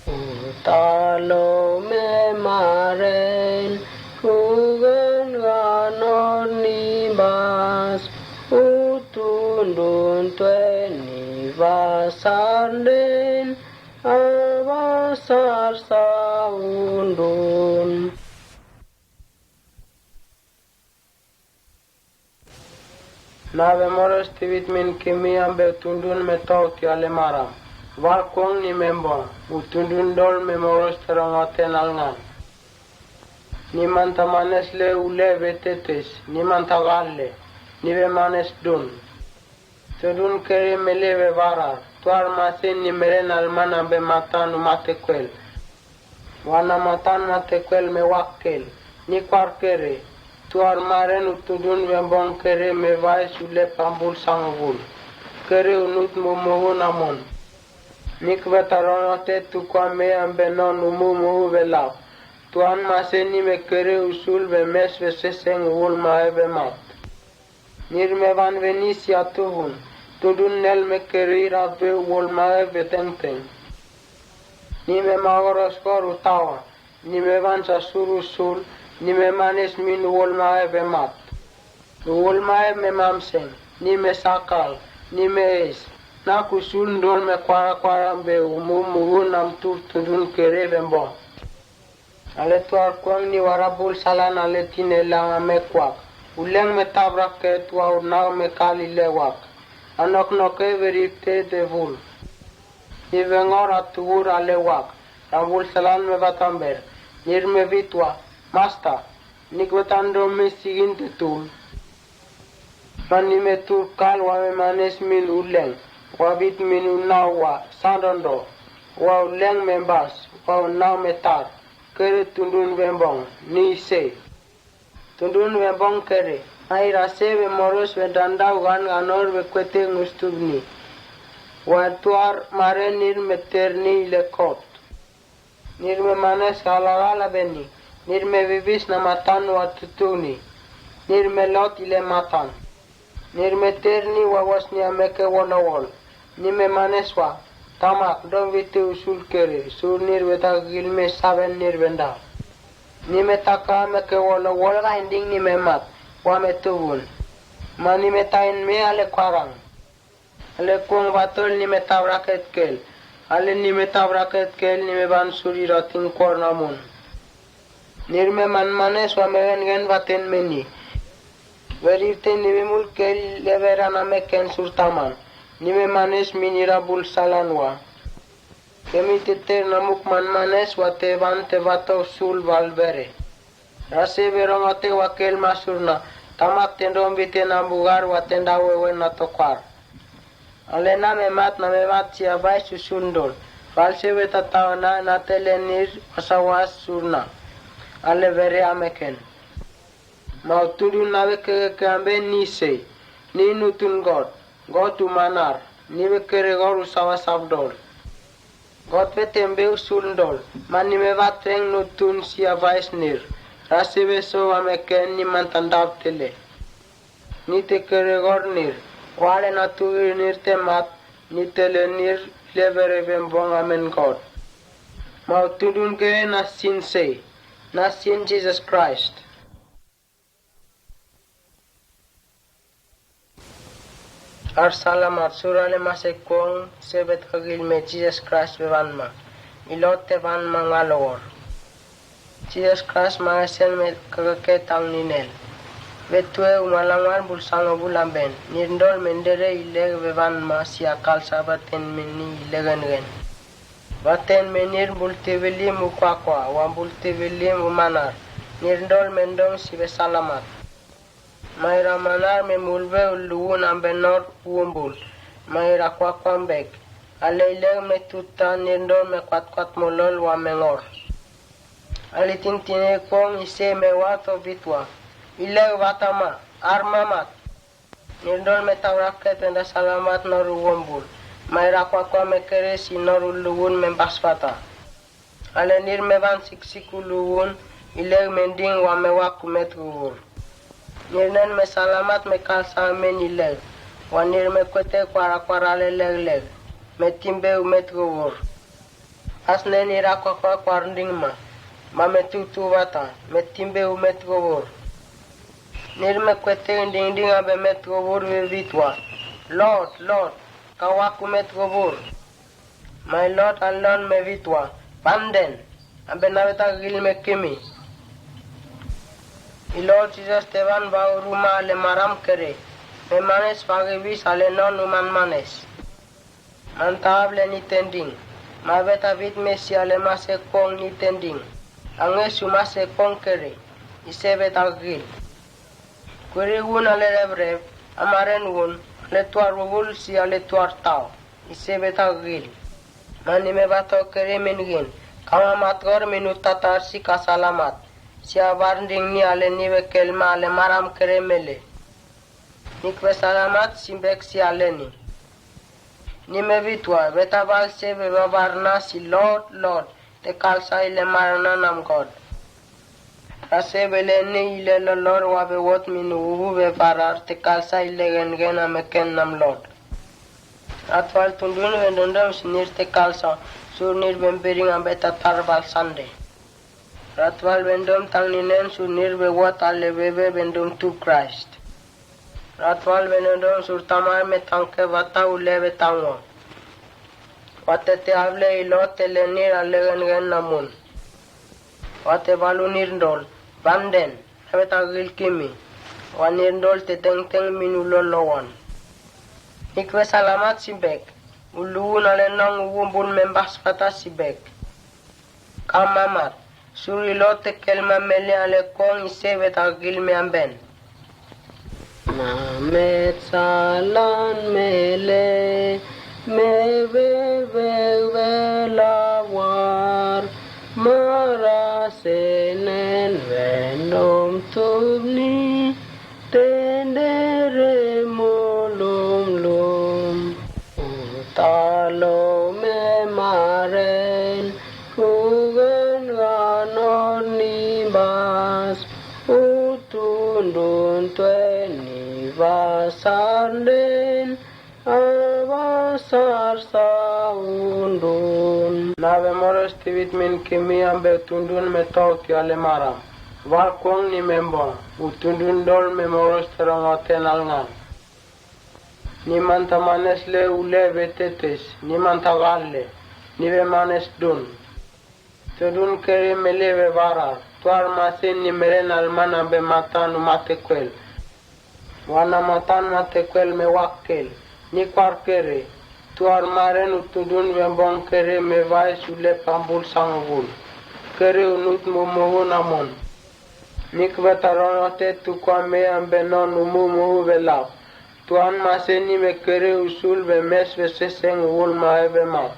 Utalo me maren, ugan ganor ni bas, utundun tuen ni basar den, abasar saundun. Nabe moros tibit min kimi ambe tundun me tau ti ale maram. Val kuang ni membong, u tundun dol me moros terong aten alngan. Ni manta manes le ule betetes, ni manta gal le, ni be manes dun. Tundun kere mele be barar, tuar masin ni meren alman ambe matan u mate kuel. Wana matan mate kuel me wak kel, ni kuar kere, tuar maren u tundun bembong kere me vais u le pambul sangubul, kere u nut mumugu namon. Ni kbetarong ate tukua me ambe non u mumugu belap, tuan mase ni me kere u sul be mes be seseng u ul mae be mat. Nirme van Venesia tubun, tundun nel me kere ira be u ul mae be tengteng. Ni me magoros kor u tawa, ni me van sasur u sul, ni me manes min u ul mae be mat. U ul mae me mamseng, ni me sakal, ni me es, nak u sul ndol me kuara kuara be u mumugu nam tur tundun kere bembong. Ale tuar kuang ni wara bul salan ale tine langa me kuak. Uleng me tabrak ke tua unau me kali le wak. Anok noke beripte de bul. Ni bengor atugur ale wak. Rambul salan me batamber. Nir me bitwa. Masta. Nik betando me sigin te tul. Mani me tur kal wa me manes min uleng. Wa bit min unau wa. Sandondo. Wa uleng me bas. Wa unau me tar. Kere tundun bembong, ni se. Tundun bembong kere, ai rase be moros be dandau gan ganor be kuete ngustubni. Wa tuar mare nir me ter ni ile kot. Nir me manes gala gala beni, nir me bibis na matan wa tutuni, nir me lot ile matan. Nirme terni wa wasnia meke wolowol. Nime maneswa. Tamak dom viti usul kere. Sur nirbe ta gilme saben nirben da. Nime taka meke wolowol rainding nime mat. Wa me tubun. Ma nime tain me ale kwarang. Ale kuang batol nime tabra ketkel. Ale nime tabra ketkel nime ban suri rating kor namun. Nirme man manes wa megen gen baten meni. Werifte nime mulke leberana meken surtaman. Nime manes minira bul salanwa. Kemi teter namuk man manes wa teban tebato sul valbere. Rase berong ate wa kel masurna. Tamak tendom bite nambugar wa tenda wewen na tokar. Ale name mat name mat sia bai susun dol. False beta taona na tele nir asawas surna. Ale vere ameken. Mau tudun na veke ke ambe ni sei. Ni nutun God. God umanar. Ni veke regor usawas abdol. God ve tembe usul dol. Mani me vatreng nutun sia vais nir. Rasi ve so ameken ni mantan dab tele. Ni te kere gor nir, wale na tugir nir te mat, ni te le nir le vere vem bong amen God. Mau tudun ke na sin sei, na sin Jesus Christ. Ar salamat sura le mase kong sebet agil me Jesus Christ ve van ma. Ilot te van ma ngalor. Jesus Christ ma esen me kagake tang ninel. Vetue umalangwan bulsang obulamben. Nirndol mendere ileg vevan ma siakal sabaten meni ilegen gen. Vaten menir bultivilim ukwakwa, wan bultivilim umanar. Nirndol mendong sibe salamat. Maira manar me mulve uluun ambenor umbul. Maira kwakwa mbek. Ale ileg me tuta nirndol me kwatkwat molol wa mengor. Alitin tine kong ise me wato vitwa. Ile vatama, armamat. Nirndol me tawraket enda salamat noru wombul. Maira kwakwa me keresi noru lugun me basfata. Ale nir me van siksik ulugun, ile mending wa me wakumet gubur. Nirnen me salamat me kalsa men ile. Wa nir me kwete kwara kwara le leg leg. Me timbe umet gubur. Asne nira kwakwa kwarnding ma. Ma me tutu vata, me timbe umet gubur. Nir me kwete nding ding abe met gubur ve vitwa. Lord, Lord, kawaku met gubur. My Lord alon me vitwa. Panden, abe nabeta gil me kimi. Ilot Jesus tevan ba uruma le maram kere. Me manes pagi bis ale non uman manes. Manta able ni tending. Mabeta vit mesia le mase kong ni tending. Ange su mase kong kere. Ise beta gil. Kuri wun ale rebreb. Amaren wun. Ale tuar wugul si ale tuar tau. Ise beta gil. Mani me bato kere mingin. Kama matgor minu tatar si kasalamat. Sia barnding ni ale ni bekelma ale maram kere mele. Nikwe salamat simbek si aleni. Ni me vitwa, beta bal se beba barna si Lord, Lord, te kalsa ile marana nam God. Rase bele ni ile lolor wa be wot minu ubu be barar te kalsa ile gen gen ameken nam Lord. Atwal tundun vendondom sinir te kalsa, sur nir bembering ambe tatar bal sande. Ratwal bendom tang ninen sur nir be wot ale bebe bendom tu Christ. Ratwal bendom sur tamar me tangke bata ule be tangwa. Watete able ilo tele nir ale gen gen namun. Wate balu nir ndol, banden, abe tagil kimi. Wa nir ndol te teng teng minu lolowan. Nikwe salamat sibek. Uluun ale nong uwumbul membas pata sibek. Kamamat, suri lo tekel mamele ale kong ise beta gil me amben. Mamet salan mele, me be be be lawar, mara senen venom tubni, tendere molum lum. Utalo me maren, ugen ganor ni bas, utundun tuen ni basar den, abasar saundun. Nabe moros tibit min kimi ambe utundun me tau ti ale maram. War kuang ni membong, utundun dol me moros terong oten alngan. Ni manta manes le ule betetes, ni manta galle, ni be manes dun. Tedun kere mele be bara, tuar masin ni meren almana be matan umate kuel. Wana matan mate kuel me wakkel, ni kuar kere, tuar maren utudun be bong kere me bai sule pambul sangubul. Kere unut mumugun amon. Ni kebetaron ote tukua me ambe non umu muhu belap. Tuan mase ni me kere usul be mes be seseng wol mae be mat.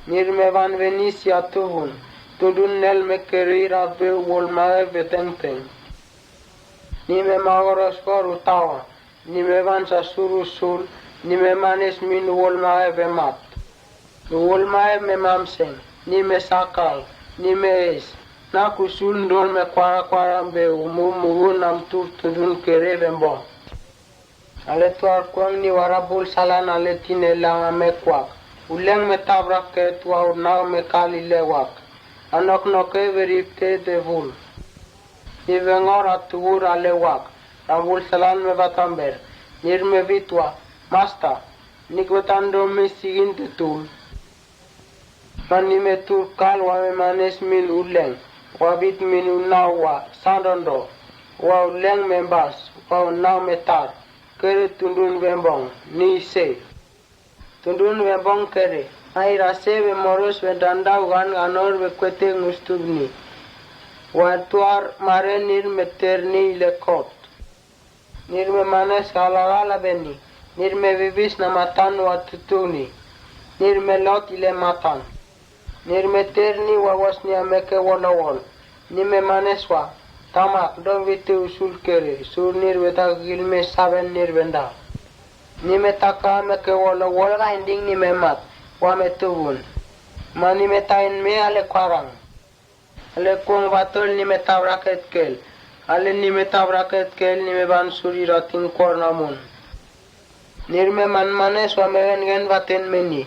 Nir me van Venesia tuhun. Tudun nel me kere irat be wol mae be tengteng. Ni me magoros kor utawa. Ni me van sa sur usul. Ni me manes min wol mae be mat. Wol mae me mamseng. Ni me sakal. Ni me es. Na kusul ndol me kwara kwara be umu mugu nam tur tudun kere be mbo. Ale tuar kuang ni wara bul salan ale tine langa me kuak. Uleng me tabrak ke tuau nau me kali lewak. Anok noke verip ke de vul. Ni vengor atugur ale wak. Rabul salan me vatamber. Nir me vitwa. Masta. Nik vetando me sigin te tul. Mani me tur kal wa me manes min uleng, wa bit min unau wa sandondo, wa uleng me bas, wa unau me tar, kere tundun vembong, ni se. Tundun vembong kere, ai rase ve moros ve dandau gan ganor ve kuete ngustubni, wa tuar mare nir me ter ni le kot. Nir me manes gala gala beni. Nir me vivis na matan wa tutuni. Nir me lot ile matan. Nir me ter ni wa was ni ameke wolo wol. Ni me manes wa. Tamak don viti usul kere. Sur nir veta gil me saben nir venda. Ni me taka ameke wolo wol ga ending ni me mat. Wa me tubun. Ma ni me tain me ale kwarang. Ale kuang vatol ni me tabrak etkel. Ale ni me tabrak etkel ni me ban suri rating kuar namun. Nir me man manes wa me gen gen vaten meni.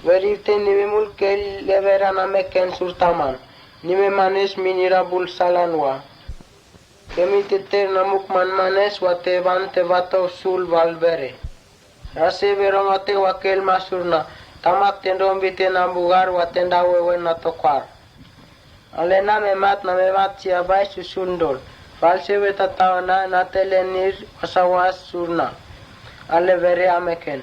Verifte ni me mul kel levera na me ken sur taman. Ni me manes minira bul salan wa. Kemi te ter namuk man manes wa te van te vato sul valvere. Rase verong ate wakel masurna, tamak tendon bite na bugar wa tenda wewen na tokar. Ale na me mat na me mat sia bai susundol. Valse veta taona na telenir wasawas surna. Ale vere ameken.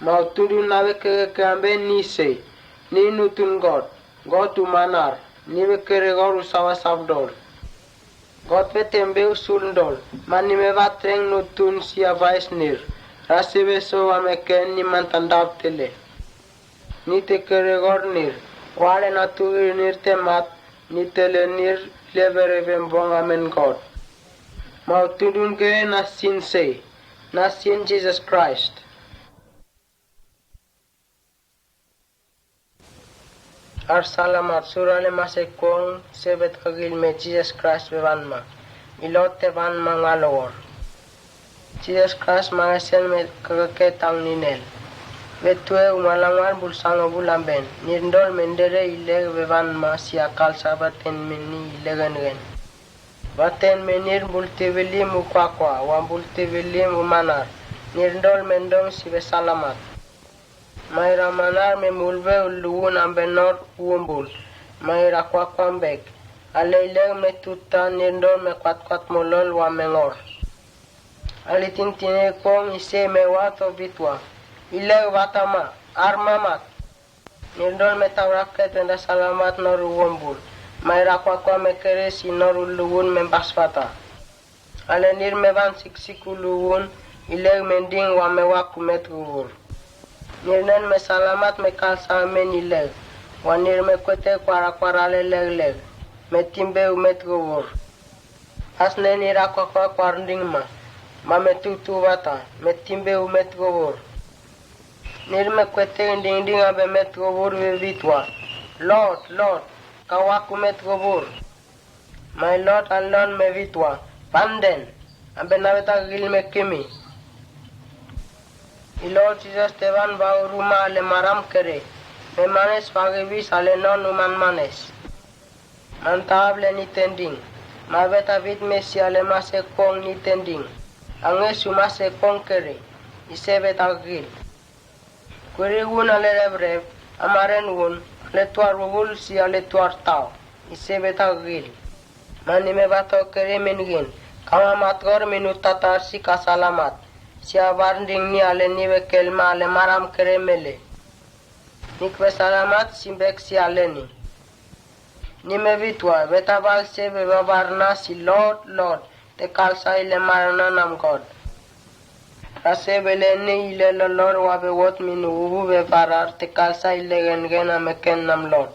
Mau tudun na veke ke ambe ni sei. Ni nutun god. God umanar. Ni veke regor usawas abdol. God vetem be usul ndol, mani me vatreng nutun sia vais nir, rasi be so wa me ken ni man tandap tele. Ni te kere gor nir, wale na tuir nir te mat, ni tele nir levere vembong amen God. Mau tudun ke na sin sei, na sin Jesus Christ. Ar salamat surale mase kong sebet kagil me Jesus Christ be vanma. Ilot te vanma ngalor. Jesus Christ mangesen me kagake tang ninel. Betue umalangwan bulsango bulamben. Nirndol mendere ile be vanma sia kal sabaten meni ile gen gen. Baten menir bulti bili mu kwakwa, wa bulti bili mu manar. Nirndol mendong sibe salamat. Maira manar me mulve ulugun ambenor uombul. Maira kwakwa mbek. Aleileng me tuta nirndol me kwatkwat molol wa mengor. Alitin tine kong ise me wato bitwa. Ileng watama, armamat. Nirndol me tawraket wenda salamat nor uombul. Maira kwakwa me keresi nor ulugun me basfata. Ale nir me ban siksik ulugun, ileg mending wa me wakumet gubur. Nirnen me salamat me kalsa men ileg, wa nir me kwete kwara kwara le leg leg, me timbe umet gubur. Asne nira kwakwa kwarnding ma, ma me tutu bata, me timbe umet gubur. Nir me kwete nding ding abe met gubur be bitwa. Lot, lot, kawakumet gubur. Mai lot alon me vitwa, panden, ambe nabeta gil me kimi. Ilol Jesus teban ba uruma le maram kere, me manes pagi bis ale non uman manes. Manta able ni tending, mabeta bit mesi ale mase kong ni tending. Ange su mase kong kere, ise beta gil. Kwiri wun ale rebreb, amaren wun, ale tuar wubul si ale tuar tau, ise beta gil. Mani me bato kere mengin, kama matgor minu tatar si kasalamat, si abar nding ni ale ni bekel ma ale maram kere mele. Nik besalamat si bek si ale ni. Ni me bitwa, beta bal se be babar na si lot, lot, te kalsa ile marana nam God. Rase beleni ile lolor wa be wot min ubu be varar te kalsa ile gen gen ameken nam lod.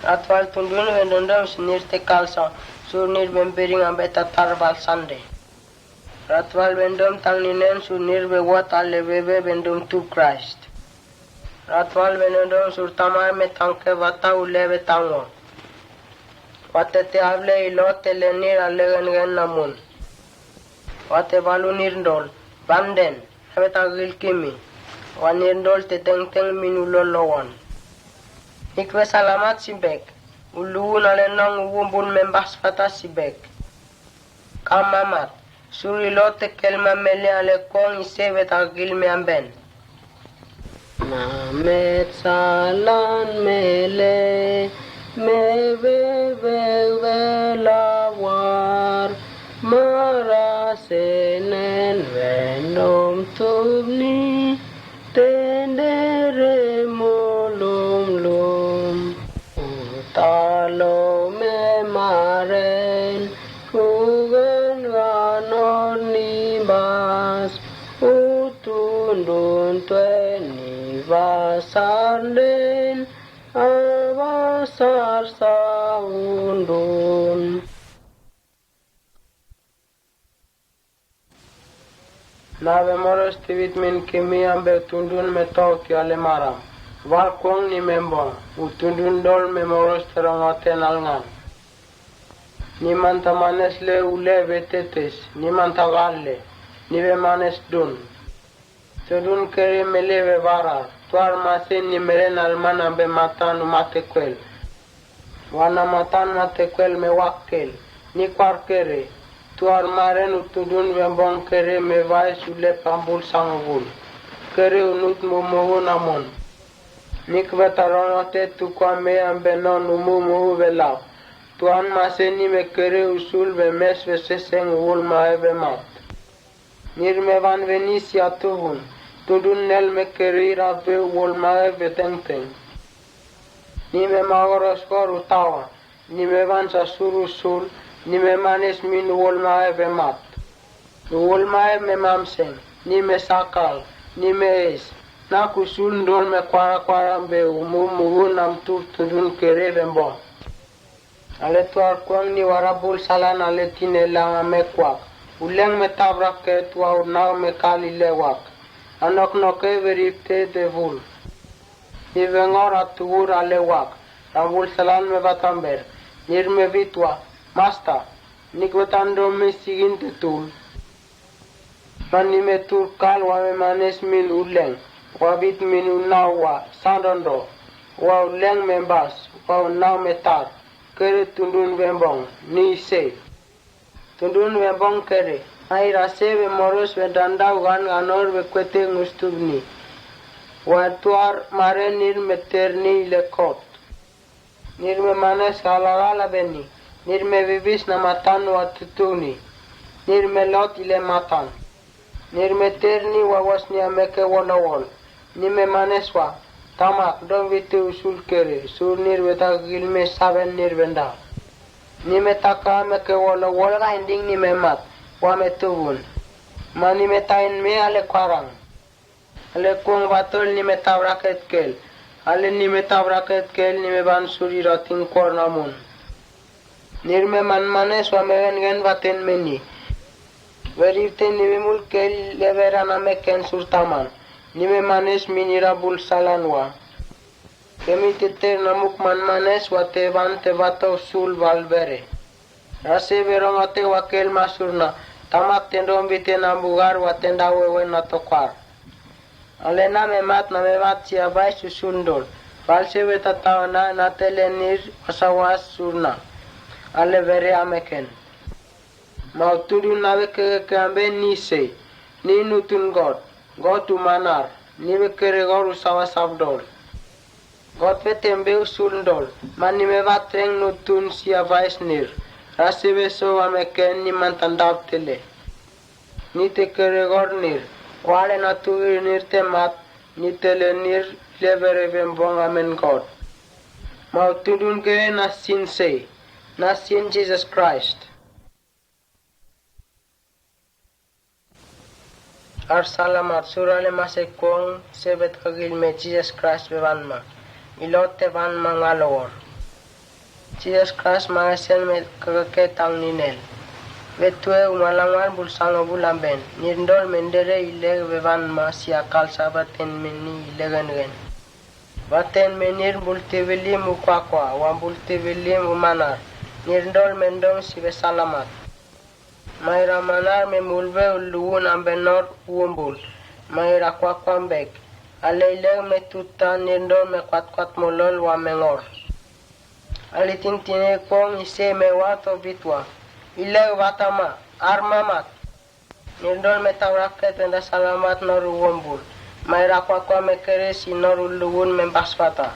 Ratwal tundun vendondom sunir te kalsa, surnir bembering ambe tatar balsande. Ratwal vendom tangninen surnir be wot ale bebe vendom tu Christ. Ratwal vendondom sur tamar me tangke vata ule be tangwa. Wate te able ilo te lenir ale gen gen namun. Wate balunir ndol, banden, abe tagil kimi. Wanir ndol te teng teng min ulo lowan. Nikwe salamat sibek, uluun ale nong uwumbul membas fata sibek. Kamamat, suri lo te kelma mele ale kong ise be tagil me amben. Mamet salan mele, me be be be lawar, mara senen venom tubni, tendere molum lum. Utalo me maren, ugen ganor ni bas, utundun tuen ni basar den, abasar saundun. Nabe moros tibit min kimi ambe tundun me tau ki ale maram. Val kuang ni membong, u tundun dol me moros terong oten alngan. Ni manta manes le ule betetes, ni manta galle, ni be manes dun. Tundun kere mele be varar, tuar masin ni meren alman ambe matan u matekuel. Wana matan matekuel me wakkel, ni kuar kere, tuar maren u tundun bembong kere me vais ule pambul sangubul. Kere unut mumugu namon. Ni kebetaron ote tukua me ambe non umu mugu belap. Tuan mase ni me kere usul be mes be seseng ugul mae be mat. Nirmeban Venisia tuhun, tudun nel me keri rabe wolmae betengteng. Ni me magoros kor utawa, ni me ban sasur usul, ni me manes min wolmae bemat. Wolmae me mamseng, ni me sakal, ni me es, nak usul ndol me kwara kwara be umu mugu nam tur tudun kere bembo. Ale tuar kuang ni wara bul salan ale tine langa me kuak. Uleng me tabrak ke tua unau me kali lewak. Anok noke beripte de bul. Ni bengor atugur ale wak. Rambul salan me batamber. Nir me bitwa. Masta. Nik betando me sigin te tul. Mani me tur kal wa me manes min uleng, wa bit min unau wa sandondo, wa uleng me bas, wa unau me tar, kere tundun bembong, ni se. Tundun bembong kere, ai rase be moros be dandau gan ganor be kuete ngustubni. Wa tuar mare nir me terni lekot. Nir me manes galagala beni, nir me bibis na matan wa tutuni, nir me lot ile matan, nir me terni wa wasnia meke wolowol, ni me manes wa, tamak, dom viti usul kere, sur nir beta gilme saben nir benda. Ni me taka meke wolowol ga ending ni me mat, wa me tubun. Ma ni me tain me ale kwarang. Ale kuang batol ni me tabrak etkel. Ale ni me tabrak etkel ni me ban suri rating kor namun. Nir me man manes wa me gen gen baten meni. Verifte ni me mul kel levera na me ken sur taman. Ni me manes minira bul salan wa. Kemi te ter namuk man manes wa te ban te bato sul val bere. Rase berong ate wakel masurna, tamak tendom bite na bugar wa tenda wewe na tokar. Ale na me mat na me mat sia bai susundol, false we tatawana na telenir wasawas surna. Ale bere ameken. Mau tudun na beke ke ambe ni se, ni nutun God, God umanar, ni beke regor usawas abdol. Gotwe tembe usul ndol, mani me batreng nutun sia vaisnir, rasibe so wa meken ni mantandab tele. Ni te keregor nir, wale na tuir nir te mat, ni tele nir lebere bembong amen God. Mau tudun ke na sin se, na sin Jesus Christ. Ar salamat, sur ale mase kuong, sebet agil me Jesus Christ be banma. Ilot te banma ngalowor. Jesus Christ magesen me kagake tang ninel. Betue umalangwan bulsango bulamben. Nirndol mendere ile be banma sia kalsa baten meni ilegen gen. Baten menir bultibilim ukwakwa, wan bultibilim umanar. Nirndol mendong sibe salamat. Maira manar me mulbe uluun ambenor umbul. Maira kwakwa mbek. Aleileng me tuta nirndol me kwatkwat molol wa mengor. Alitin tine kong ise me wato bitwa. Ileng batama, armamat. Nirndol me tawraket wenda salamat nor umbul. Maira kwakwa me keresi nor uluun me basbata.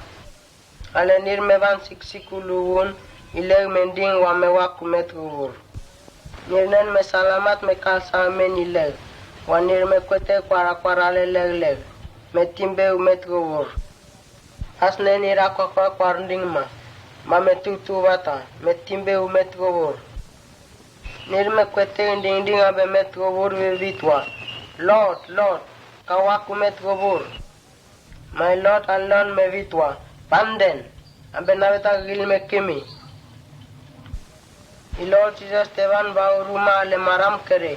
Ale nir me ban siksik uluun, ileng mending wa me waku met gubur. Nirnen me salamat me kalsa men ileng. Wa nir me kwete kwara kwara le legleg. Me timbe umet gubur. Asne nira kwakwa kwarnding ma. Ma me tutu bata. Me timbe umet gubur. Nir me kwete nding ding abe met gubur be bitwa. Lord, Lord, kawaku met gubur. My Lord alone me bitwa, panden, ambe nabeta gil me kimi. Ilot Jesus teban ba uruma ale maram kere,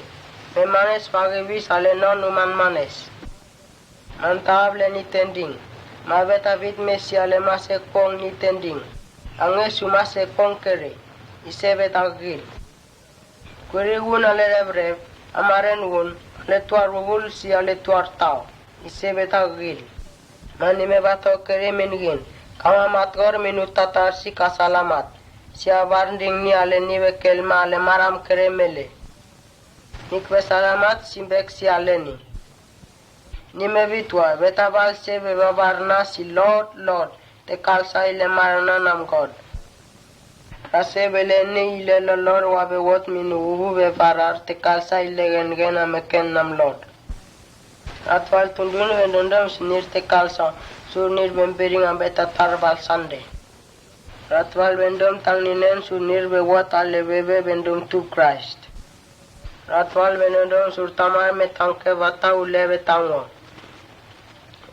me manes pagi bis ale non uman manes. Manta able ni tending, mabeta bit mesi ale mase kong ni tending, ange su mase kong kere, ise beta gil. Kwiri wun ale rebreb, amaren wun, ale tuar wubul si ale tuar tau, ise beta gil. Mani me bato kere mingin, kama matgor minu tatar si kasalamat, si abar ding ni ale ni bekel ma ale maram kere mele. Nik besalamat simbek si ale ni. Ni me bitwa, beta bal se be babar na si Lord, Lord, te kalsa ile marana nam God. Rase bele ne ile lolor wa be wot minu ubu be barar te kalsa ile gen gen ameken nam Lord. Ratwal tundun ben dondam sunir te kalsa, surnir ben bering ambe tatar bal sande. Ratwal ben dom tang ninen surnir be wot ale be be ben dom tu Christ. Ratwal ben dom sur tamar me tangke bata ule be tangwa.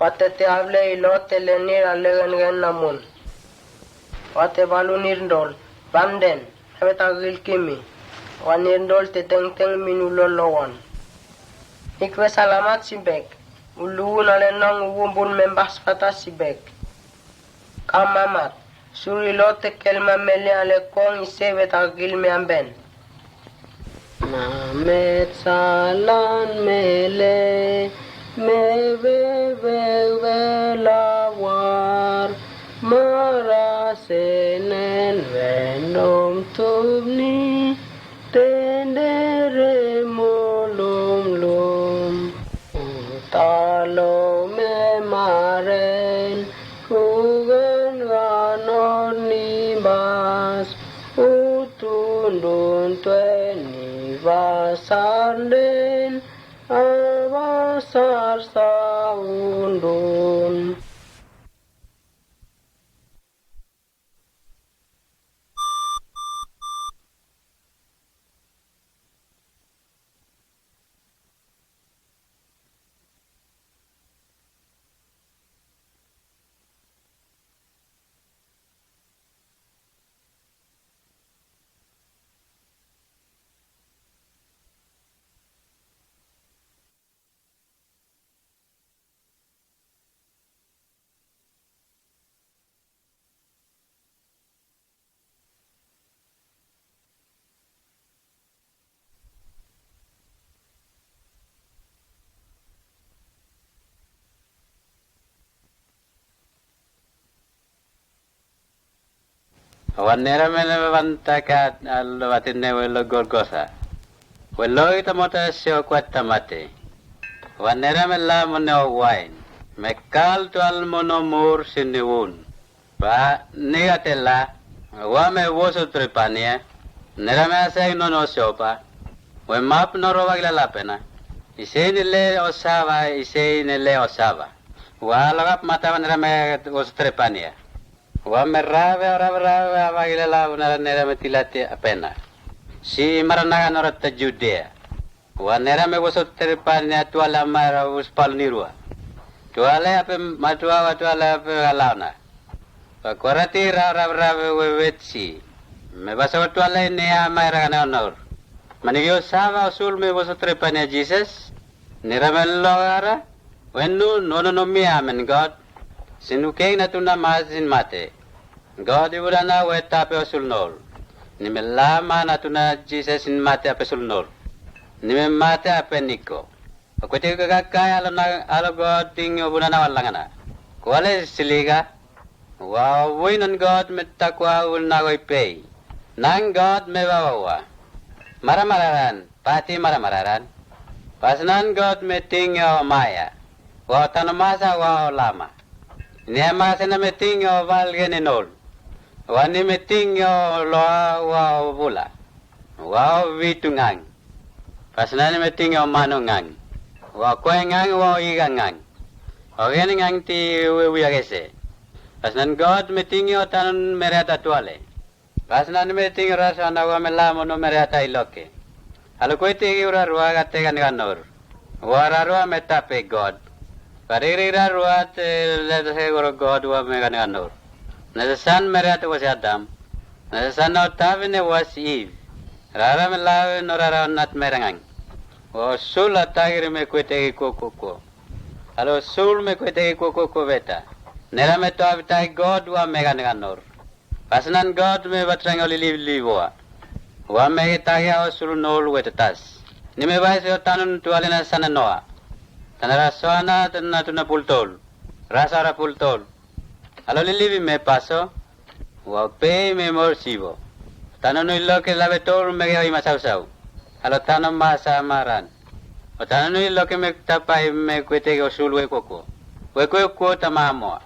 Wate te able ilo te lenir ale gen gen namun. Wate balu nirndol, banden, abe tagil kimi. Wa nirndol te teng teng minu lolowan. Ikbe salamat sibek. Uluun ale nong uwumbul membas pata sibek. Kamamat. Suri lo tekel mamele ale kong ise be tagil me amben. Mamet salan mele, me be be be lawar, mara senen vendom tubni, tendere molum lum. Talo me maren, ugan ganor ni bas, utundun tuen ni basar den, abasar saundun. Wanera mene banta ka allo batine welo Golgotha. Welo ita mota sio kuatta mate. Wanera mela mone o wain. Mekal tu al mono mur siniwun. Ba negatela. Wa me woso trepania. Nera me asai no no siopa. We map no roba gila lapena. Isei nele osaba, isei nele osaba. Wa logap mata wanera me woso trepania. Wa me rabe, rabe, rabe, aba gila la, unara nera me tilate apena. Si maranaga norata Judea. Wa nera me vosotros trepar en la toalla amarra vos pal nirua. Toalla ape matua wa toalla ape galaona. Wa korati ra ra ra we wetsi. Me basa wa toalla ne amarra gana honor. Manigio saba osul me vosotros trepar en la Jesus. Nera me logara. Wenu no no no mi amen God. Sinu keng na tuna mas sin mate. God ibudana weta ape osul nol. Nime lama na tuna Jesus sin mate ape sul nol. Nime mate ape niko. Akwete kaka kaya alo na alo God ting obunana walangana. Kuale siliga. Wa wui non God me takwa wul na goi pei. Nang God me bawa wa. Mara mararan. Pati mara mararan. Pasnan God me ting yo maya. Wa tano masa wa lama. Ne masa na me ting yo valge ne nol. Wa ni me ting yo loa wa bula. Wa vitu ngang. Pasnan me ting yo mano ngang. Wa kue ngang wa iga ngang. Wa gen ngang ti wi wi agese. Pasnan God me ting yo tanon merata tuale. Pasnan me ting rasa na wa me lamo no merata iloke. Alo kue ti ura rua gate gan ganor. Wa ra rua me tape God. Pariri ra rua te le te goro God wa me gan ganor. Nasa san merata wa si Adam. Nasa san no tabe ne wa si Eve. Rara me lave no rara nat merangang. Wa sul atagiri me kue te ko ko ko. Alo sul me kue te ko ko ko beta. Nera me to abita God wa me gan ganor. Pasnan God me batrang oli li li boa. Wa me ge tagi awa sulu nol we tetas. Ni me bai se otanun tuale na sana noa. Tanara soana tena tuna pultol. Rasa ra pultol. Alo li li bi me paso. Wa pe me mor sibo. Tano nui lo ke labe tol me ge oi masau sau. Alo tano masa maran. O tano nui lo ke me tapai me kuete ge osul we koko. We kue kuo tama amoa.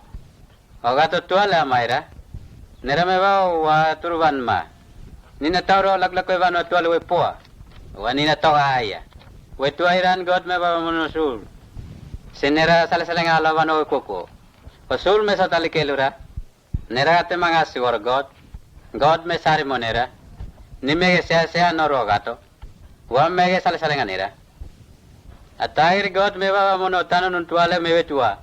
Ogato tuale amaira. Nera me bao wa turban ma. Nina tauro laklak kue bano tuale we poa. Wa nina toga aya. We tuairan God me bao mono sul. Sinera sale sale ngalo bano we koko. O sul me sotali kelura. Nera te manga siwor God. God me sari monera. Ni mege sea sea noro gato. Wa mege sale sale nganera. Atair God me baba mono tano nun tuale me wetua.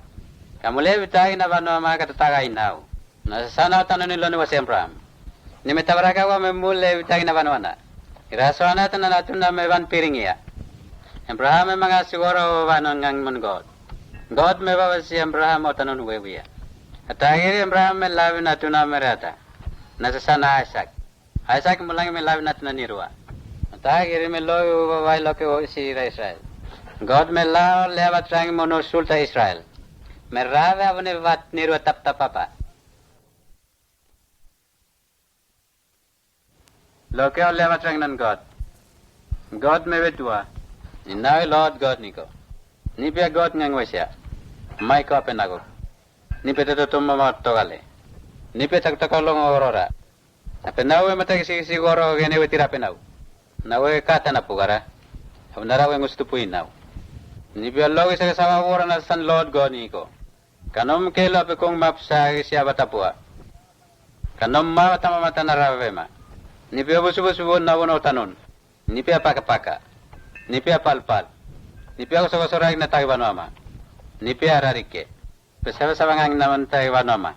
Kamule bitai na bano ma kata tagai nau. Na sana tano ni loni wasi Abraham. Ni me tabaraka wa me mule bitai na bano ana. Ira soana tana na tuna me ban piringia. Abraham me manga sigoro bano ngang mon God. God me baba si Abraham o tano nu wewia. Atair Abraham me labi na tuna me rata. Na sana Isaac. Isaac mulang me labi na tuna nirua. Atair me lo baba lo ke o si ira Israel. God me lao le batrang mono sulta Israel. Me rabe abone bat nirua tap tap apa. Lo ke o le batrang nan God. God me betua. Ni nai Lord God niko. Ni pia God ngang wesia. Mai ko apenago. Ni pia teto tomo ma togale. Ni pia tak tak long orora. Apenau we mata kisi kisi goro gene we tira apenau. Na we kata na pugara. Abnara we ngustu puinau. Ni pia lo ke sa sama wora na san Lord God niko. Kanom ke lo ape kong map sa kisi abatapua. Kanom ma tama mata na rave ma. Ni pia busu busu bu na wono tanon. Ni pia paka paka. Ni pia pal pal. Ni pia koso koso raik na tagi banu ama. Ni pia rarike. Pesa pesa bangang naman tagi banu ama.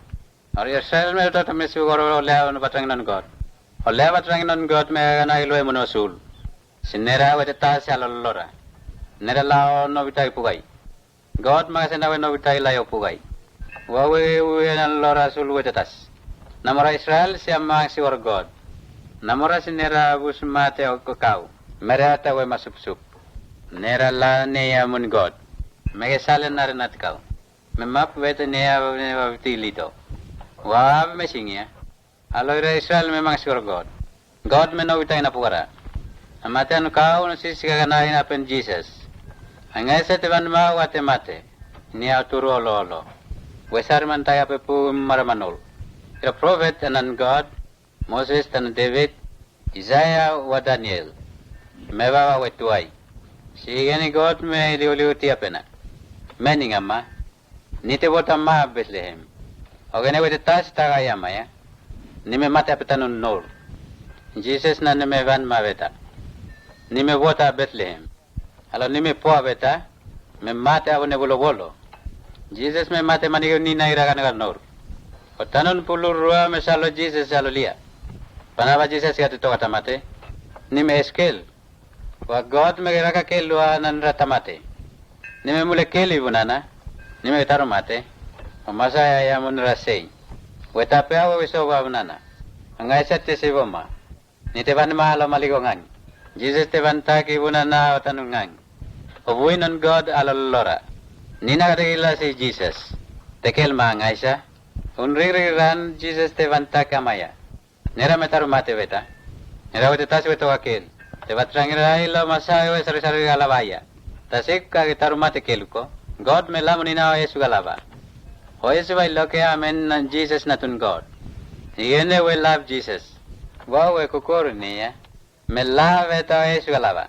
Ori Israel me uta tame su goro olea unu batrang non God. Olea batrang non God me gana ilwe mono sul. Sinera wete ta sia lolora. Nera lao no bitai pugai. God maga senda we no bitai layo pugai. Wawe we nan lora sul we tetas. Namora Israel sia mang siwor God. Namora sinera bus mate o kau. Mere ata we masup sup. Nera la ne ya mun God. Mege sale nare nat kau. Me map wete ne ya ne wa ti lito. Wa me singia. Aloira Israel me mang siwor God. God me no bitai na pugara. Amate anu kau no sisi kagana ina pen Jesus. Angai se te ban ma wa te mate. Ni aturu olo olo. Wesar man taya pe pu maramanol. Ira prophet anan God. Moses tan David. Isaiah wa Daniel. Me baba we tuai. Sigeni God me liu liu tia pena. Me ningama. Ni te bota ma Bethlehem. Ogene wete tas taga ya maya. Ni me mate apetanun nor. Jesus na ni me van ma beta. Ni me bota Bethlehem. Alo nime poa beta, me mate abo ne bulo bolo. Jesus me mate manigo ni naira gana ganor. O tanon pulu rua me salo Jesus alo lia. Panaba Jesus gati toka tamate. Nime eskel. Wa God me geraka ke lua nan rata mate. Nime mule ke li bunana. Nime taru mate. O masa ya ya mun rasei. Weta pe awo wiso wa bunana. Angai sa te se boma. Ni te ban ma alo maligo ngang. Jesus te ban taki bunana o tanu ngang. O bui non God alo lora. Nina gade gila si Jesus. Tekel ma ngaisa. Un rig rig ran Jesus te ban taka maya. Nera me taru mate beta. Nera wete tas weto gakel. Te bat rangi rai lo masa we sari sari gala baya. Tasik ka ge taru mate keluko. God me lamu nina o Yesu gala ba. O Yesu bai loke amen nan Jesus natun God. Igene we love Jesus. Wa we kukuru ni ya. Me love eta o Yesu gala ba.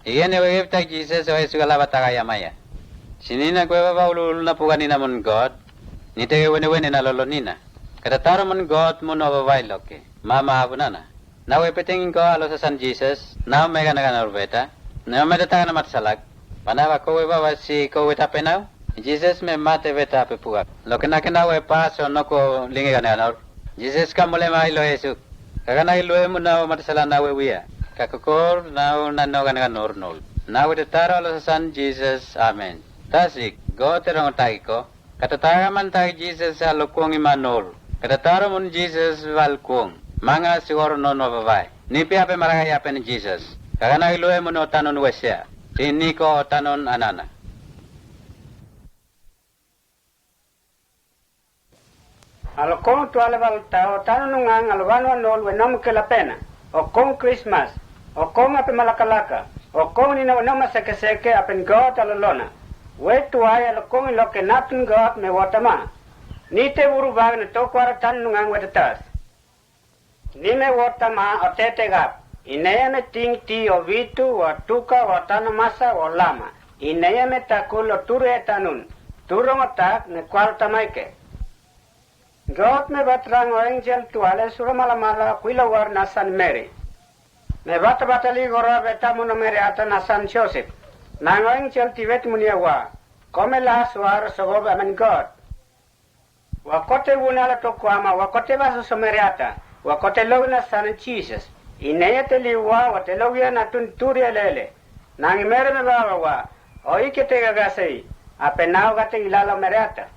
Igene we gifta Jesus o Yesu gala ba taga yamaya. Sinina kwe baba ulu ulu na puga nina mun God. Nitege wene wene na lolo nina. Kata taro mun God mun o baba iloke. Mama abunana. Na we peteng ko alo sasan Jesus. Na o mega na gana urbeta. Na o meta taga na mat salak. Pana ba ko we baba si ko we tape nau. Jesus me mate beta pe puga. Loke na kena we paso no ko linge gana gana ur. Jesus ka mole ma ilo Yesu. Kagana ilue muna o matasala na we wia. Kakokor na o na no gana gana ur nol. Na we te taro alo sasan Jesus. Amen. Tasik, go te rong tagi ko. Kata taga man tagi Jesus alo kong ima nol. Kata taro mun Jesus val kong. Manga sigor non wa babai. Nipi ape maraga ya pen Jesus. Kagana ilue mun o tanon wesia. Tini ko o tanon anana. Alokong tuale balta o tanu nungang alobanu anol wenom ke lapena. Okong Christmas. Okong ape malakalaka. Okong nina wenoma sekeseke apen God alolona. We tuai alokong iloke natun God me wotama. Nite buru bag ne tokwara tanu nungang wetetas. Nime wotama otete gap. Ineyeme ting ti ovitu wa tuka wa tanu masa wa lama. Ineyeme takul o turu etanun. Turong otak ne kual tamaike. God me batrang o angel tuale sura mala mala kuilo war nasan Mary. Me bata bata li gora beta muno Mary ata nasan Joseph. Nang o angel tibet munia wa. Kome la suar sogob amen God. Wakote wuna la tokwama, wakote baso someriata, wakote logna sanan Jesus. Ineye te liwa, wate logia na tun turia lele. Nang mere me baba wa, oi kete gagasei, ape nao gate gilalo meriata.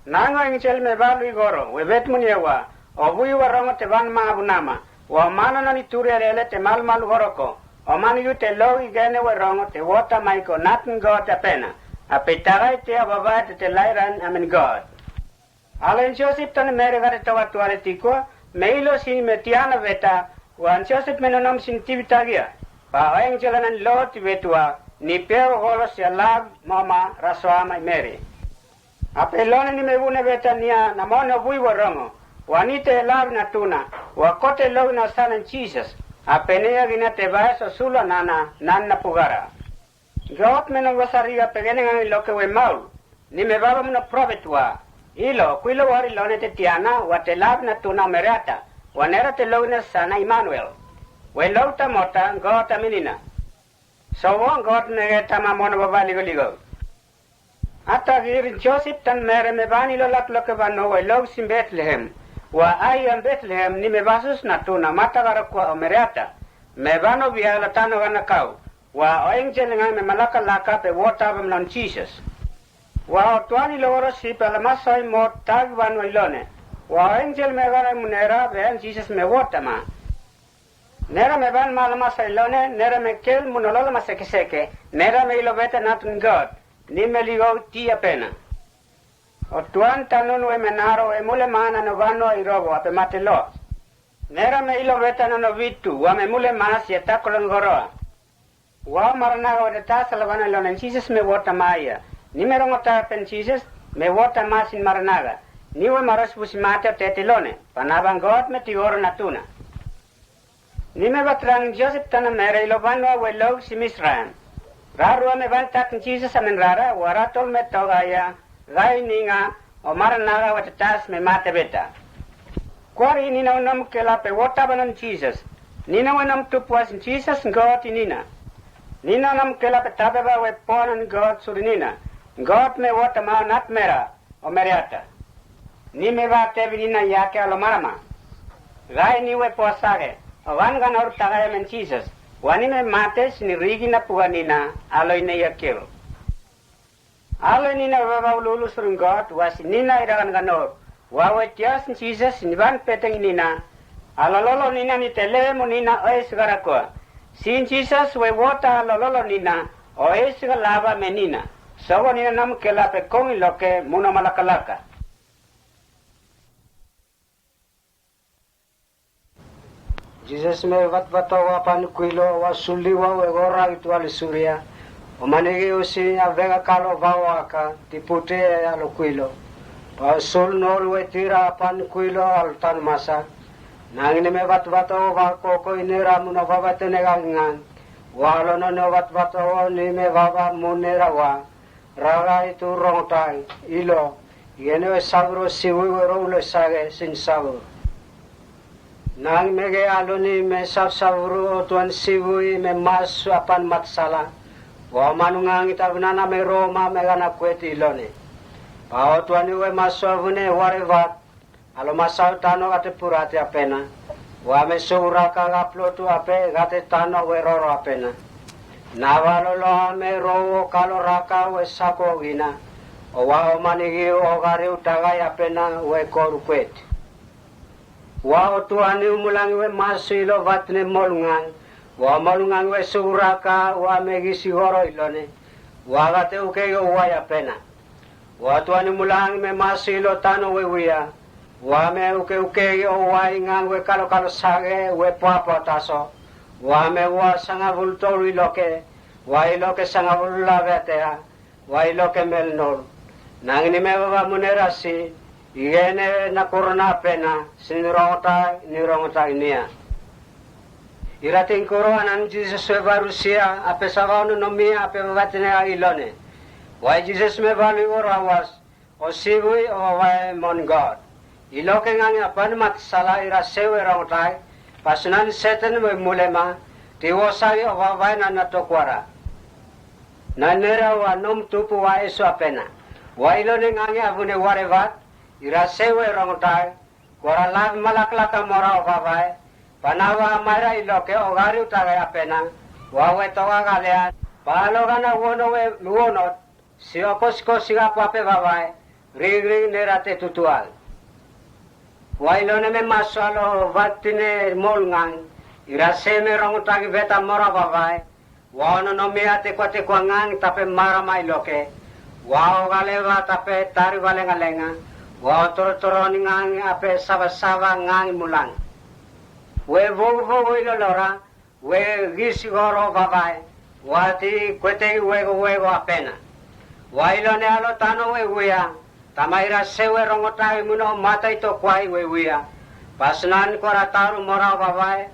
Nang o angel me balu igoro, webet munia wa, obui wa rongo te ban ma abunama, wa mano nani turia lele te mal mal goroko, o man yu te logi gene we rongo te wota maiko natn God apena. Ape tagai te ababa te te lairan amen God. Alen Joseph tan mere gare toga tuare tikua, me ilo sin me tiana beta, wan Joseph me nonom sin tibitagia. Pa o angel anan lo tibetua, ni pero golos ya lab mama rasua mai mere. Ape lone ni me bune beta nia na mono bui wa rongo, wa ni te lab na tuna, wa kote lo na sanan Jesus. Ape ne ya gina te bae so sula nana, nan na pugara. God me no basariga pegene ngang iloke we maul, ni me baba muno prophet wa. Ilo, kuilo wari lone te tiana, wa te lab na tuna merata, wa nera te logna sana Emmanuel. We lo ta mota, God aminina. Sobo God nege tama mono baba ligo ligo. Ata gir Joseph tan mere me bani lo lak loke bano we lo sin Bethlehem. Wa ai an Bethlehem ni me basus na tuna mata gara kwa o merata. Me bano bia la tano gana kau. Wa o angel ngai me malaka laka pe wota bam non Jesus. Wa o tuani lo oro si pe la masoi mo tag bano ilone. Wa o angel me gara munera be an Jesus me wota ma. Nera me ban mala masa ilone, nera me kel munololo ma seke seke, nera me ilo beta natun God, ni me ligo tia pena. O tuan tanun we menaro e mule mana no bano irobo ape matelo. Nera me ilo beta no no bitu, wa me mule mas ya takolon goroa. Wa maranaga wa deta salabana ilone Jesus me wota maya. Ni me rongota pen Jesus, me wota masin maranaga. Ni we maros busi mate o tete ilone, panaban God me tigoro natuna. Ni me batrang Joseph tana mere ilo banwa we log si Misraim. Rarua me bantak Jesus amen rara, wa ratol me togaya, gai ninga, o maranaga wa tetas me mate beta. Kwari nina unom kela pe wota banon Jesus. Nina we nom tupuas Jesus God inina. Nina nam kela pe tabeba we ponan God surinina. God me wota ma nat mera, o meriata. Ni me ba te vinina yake alo marama. Gai ni we poasage, o van ganor tagaya men Jesus. Wani me mates ni rigi na puga nina, alo ine yakil. Alo nina baba ululu surun God, was nina iragan ganor. Wa we tias Jesus ni van peteng nina. Alo lolo nina ni tele mo nina ois garakua. Sin Jesus we wota alo lolo nina, ois galaba me nina. Sogo nina nam kela pe kongi loke muno malakalaka. Jesus me vat vato wa pan kuilo wa suli wa we gora itu ali suria. O manigi usi a vega kalo vawa ka tipute alo kuilo. Pa sul nol we tira pan kuilo al tan masa. Nang ni me vat vato wa koko inera muno vavatene gangang. Wa lo no no vat vato ni me vava munera wa. Raga itu rongtai, ilo, yene we sabro siwi we ro ulo sage sin sabur. Nang mege aloni me sab sabru otuan siwi me mas apan matsala. Wa manungang ita benana me Roma me gana kuet ilone. Pa otuan iwe masu abune warevat. Alo masau tano gate purate apena. Wa me sura ka gaplo tu ape gate tano we roro apena. Na wa lo lo ame ro wo kalo raka we sako gina. O wa o manigi o gari utagai apena we koru kuet. Wa o tuani umulangi we masu ilo vatne molungang. Wa molungang we sura ka wa me gisi goro ilone. Wa gate uke yo wa ya pena. Wa tuani mulang me masi lo tano we wia. Wa me uke uke o wa ingang we kalo kalo sage we pua pua taso. Wa me wa sanga bulto wi loke. Wa iloke sanga bul la betea. Wa iloke mel nol. Nang ni me wa munera si. Igene na korona pena. Sin rongta ni rongta inia. Irating koro anan Jesus we barusia, ape sabaw no nomi, ape babatine a ilone. Wai Jesus me balu ora was, o sibui o wai mon God. Iloke ngangi apan mat sala ira sewe rongtai, pasunan seten we mulema, tiwo sawi o wai na natokwara. Na nera wa nom tupu wa esu apena. Wa ilone ngangi abune warevat, ira sewe rongtai, Kora lad malaklaka mora o babai, panawa maira iloke o gari utagai apena, wawe toga galea, palo gana wono we luono, si okos kosi gapu ape babai, rig rig nerate tutual. Wailone me maswalo vatine molngang, irase me rong utagi beta mora babai, Wa ono no mea tekwa tekwa ngang tape mara mai loke. Wa o gale wa tape tari wa lenga lenga. Wa o toro toro ni ngang ape saba saba ngang mulang. We vogu vogu ilo lora, we gisi goro babai. Wa ti kwete wego wego apena. Wa ilo ne alo tano we guya. Tamaira sewe rongo tai muno matai to kwai we wia. Pasnan kora taru mora babai.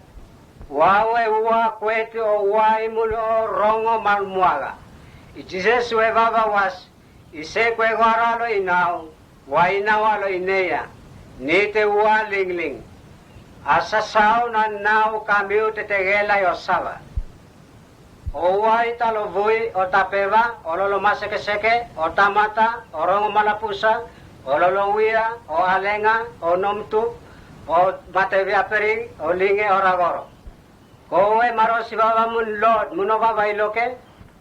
Wa we wa kweti o wa imul o rongo mal muaga. I Jesus we baba was. I se kwe gwara lo inao. Wa inawa lo ineya. Ni te wa lingling. Asa sao na nao kamiu te tegela yo saba. O wai talo vui, o tapeva, o lolo masekeseke, o tamata, o rongo malapusa, o lolo wia, o alenga, o nomtu, o matevia pering, o linge o ragoro. Kowe maro sibaba mun Lord, muno baba iloke,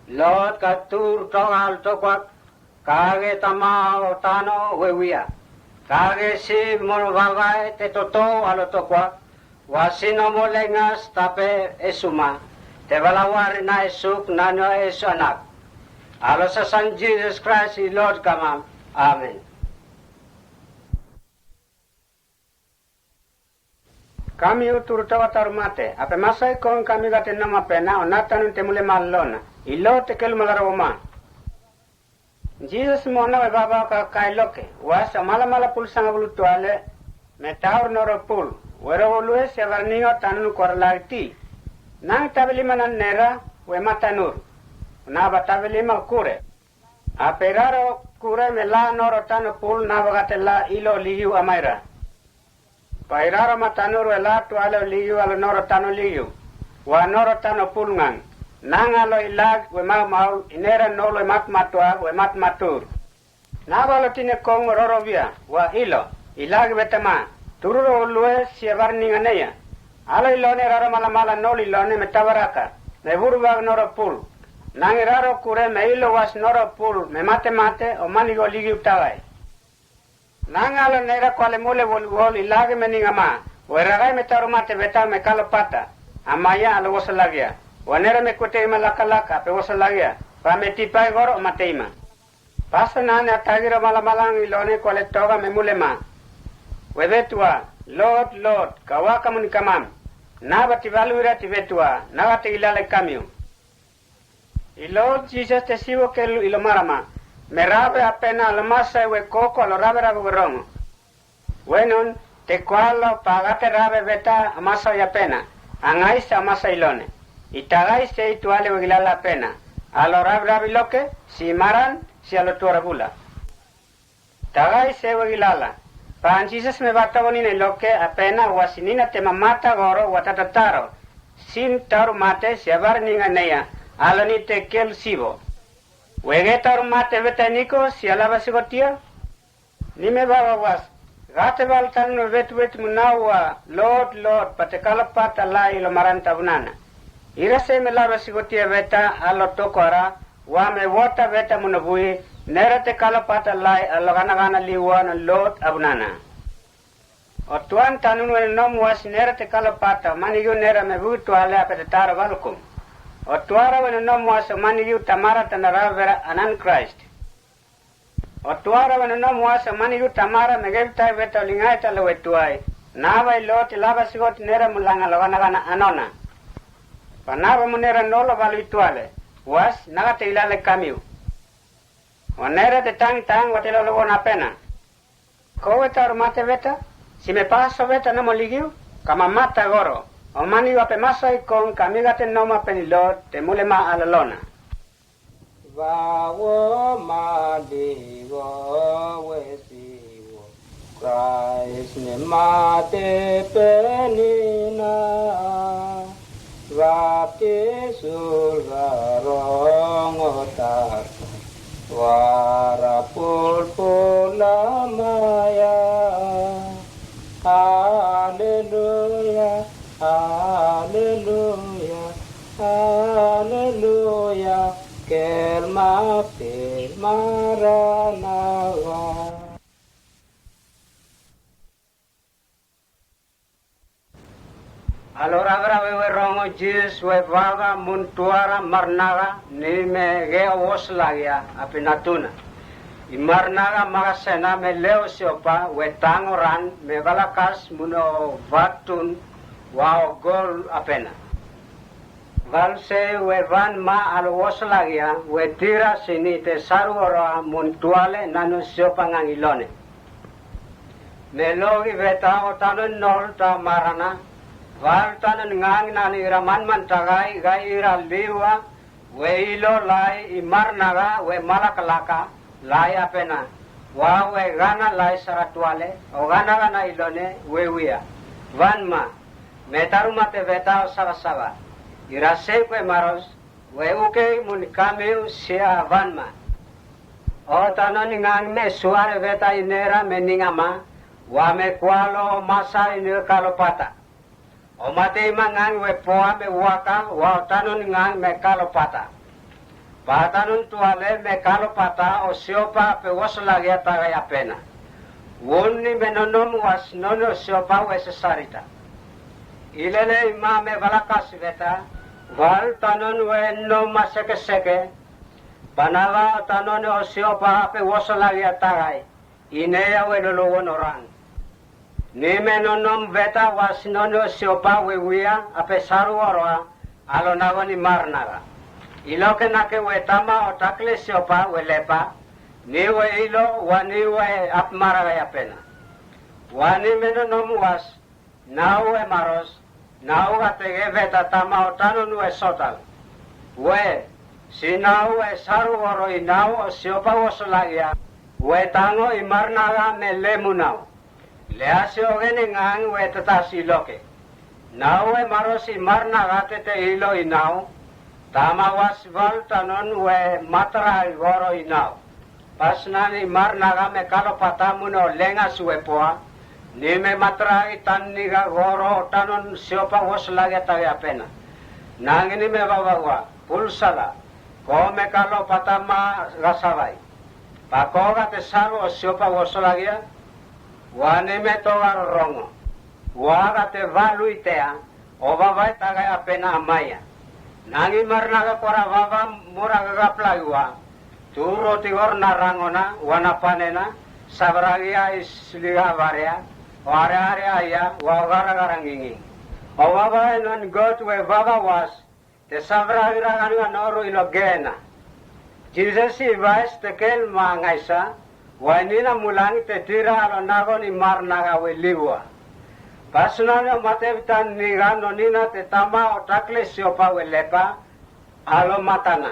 Lord katur tongal tokwak, Kage tama o tano wewia. Kage si mono babae te toto alo tokwa. Wasino molengas tape esuma. Te balawar na esuk nano esu anak. Alo sasan Jesus Christ i Lord kamam. Amen. Kami utur tawa tarumate, ape masai kon kami gate nama pena, o natanun temule malona, ilo tekel malaroma. Jesus mona we baba ka kailoke, wasa mala mala pul sanga bulu tuale, metaur noro pul, wero ulue se barningo tanun kuarlarti. Nang tabili manan nera, we matanur, na ba tabili ma kure. Aperaro kure me la noro tano pul na bagate la ilo ligiu amaira. Pairaro matanur we la tualo ligiu alo noro tano ligiu. Wa noro tano pul ngang. Nangalo ilag we mau mau, inera nolo emat matua we emat matur. Nabalo tine kong roro via, wa ilo, ilag vetama, tururo ulue si abar ninganeya. Alo ilone raro mala mala nol ilone metabaraka, me burubag noro pul. Nangi raro kure me ilo was noro pul, me mate mate, o manigo ligi utagai. Nangalo nera kuale mule wol wol ilage me ningama, we ragai me taru mate veta me kalo pata, amaya alo wosa lagia. Wa nera me kuteima laka laka, pe wosa lagia, pa me tipai goro o mateima. Pasa nane atagiro mala malang ilone kuale toga me mulema. We vetua, Lord, Lord, kawa kamun kamam. Naba tibalu ira ti vetua, naga te ilale kamiu. Ilo Jesus te sibo ke lu ilo marama. Me rabe apena lo masa we koko lo rabe rabe rongo. Wenon, te kualo pagate rabe veta amasa ya pena. Angai sa amasa ilone. Itagai se ituale we gilala pena. Alo rabe rabe loke, si maran, si alo tuara bula. Tagai se we gilala. Pan Jesus me bata boni ne loke apena wa sinina te mamata goro wa tatataro. Sin taru mate si abar ninga neya. Alo ni te kel sibo. Wege taru mate veta niko si alaba sigotia. Ni me baba was. Gate bal tan no vet vet munawa. Lord, Lord, pate kalo pata lai lo maran tabunana. Ira se me laba sigotia veta alo tokora. Wa me wota veta munabui. Nera te kalo pata lai alo gana gana liwa no Lord abunana. Otuan tanun wene nom was nera te kalo pata. Manigiu nera me butuale apete taro balkum. Otuara wene nom was manigiu tamara tanara vera anan Christ. Otuara wene nom was manigiu tamara me gebtai veta lingai talo wetuai. Nabai lo te laba sigot nera mulanga lo gana gana anona. Panaba munera nolo balu ituale. Was naga te ilale kamiu. Onera te tang tang watelo lo bona pena. Kowe taru mate veta, si me paso veta no moligiu, kama mata goro. Omani wa pe masa ikon kamiga te noma penilo te mule ma alalona. Vawo maligo wesiwo. Christ ne mate penina, baptisul garong otar, wara pulpula maya. Haleluya, haleluya, haleluya, kelmate maranawa. Alora gra wewe rongo Jesus we vaga muntuara marnaga ni me ge owoslagia apinatuna. I marnaga magasena me leo siopa we tangoran me balakas muno vatun wa ogol apena. Valse we van ma alo woslagia we tira sini te saru oroa muntuale nanu siopa ngangilone. Melogi veta otanon nol ta marana, val tanon ngang nani ira man man tagai gai ira liwa, we ilo lai i marnaga we malakalaka, lai apena, wa we gana lai saratuale, o gana gana ilone, we wia. Van ma, metaru mate veta o saba saba. Ira se kwe maros, we uke mun kamiu sia van ma. O tanoni ngang me suare veta inera me ningama, wa me kualo masa ine kalopata. O mate ima ngang we poa me waka, wa o tanoni ngang me kalopata. Pa tanon tuale me kalopata o siopa pe wosolagia tagai apena. Wonni me nonom was nono siopa we sesarita. Ilele ima me balakas veta, val tanon we no maseke seke, Panaba o tanone o siopa ape wosolagia tagai, ineya we lologon orang. Ni me nonom veta was none o siopa we wia ape saru oroa, alo nago ni marnaga. Iloke nake we tama o takle siopa we lepa, ni we ilo wa ni we ap maraga yapena. Wa ni me nonom was, Nau e maros, nau ga tege veta tama o tanon we sotal. We, si nau e saru oro i nau o siopa wosolagia, we tango i marnaga me lemu nau. Lea si ogene ngang we tata si loke. Nau e maros i marnaga tete ilo i nau, Tama was val tanon we matragi goro inao. Pasnan i marnaga me kalo pata muno lenga suepoa. Ni me matragi tanniga goro tanon siopa wos lagi atawi apena. Nangini me babawa, pulsala. Ko me kalo pata ma gasabai. Pakoga te saru o siopa wos lagia. Wani me toga rongo. Waga te valui tea. Oba bai tagai apena amaya. Nangi marnaga kora baba mura gaplagua. Turo tigor narangona, wana panena, sabragia isliga barea, o are are aya, wa gara gara ngingi. Oba bai non got we baba was, te sabragira ganga noru ilo gena. Jesus i vais te kel ma ngaisa, Wainina mulang te tira alo nagon i marnaga we liwa. Pasunane o mate bitan niga nonina te tama o takle siopa we lepa alo matana.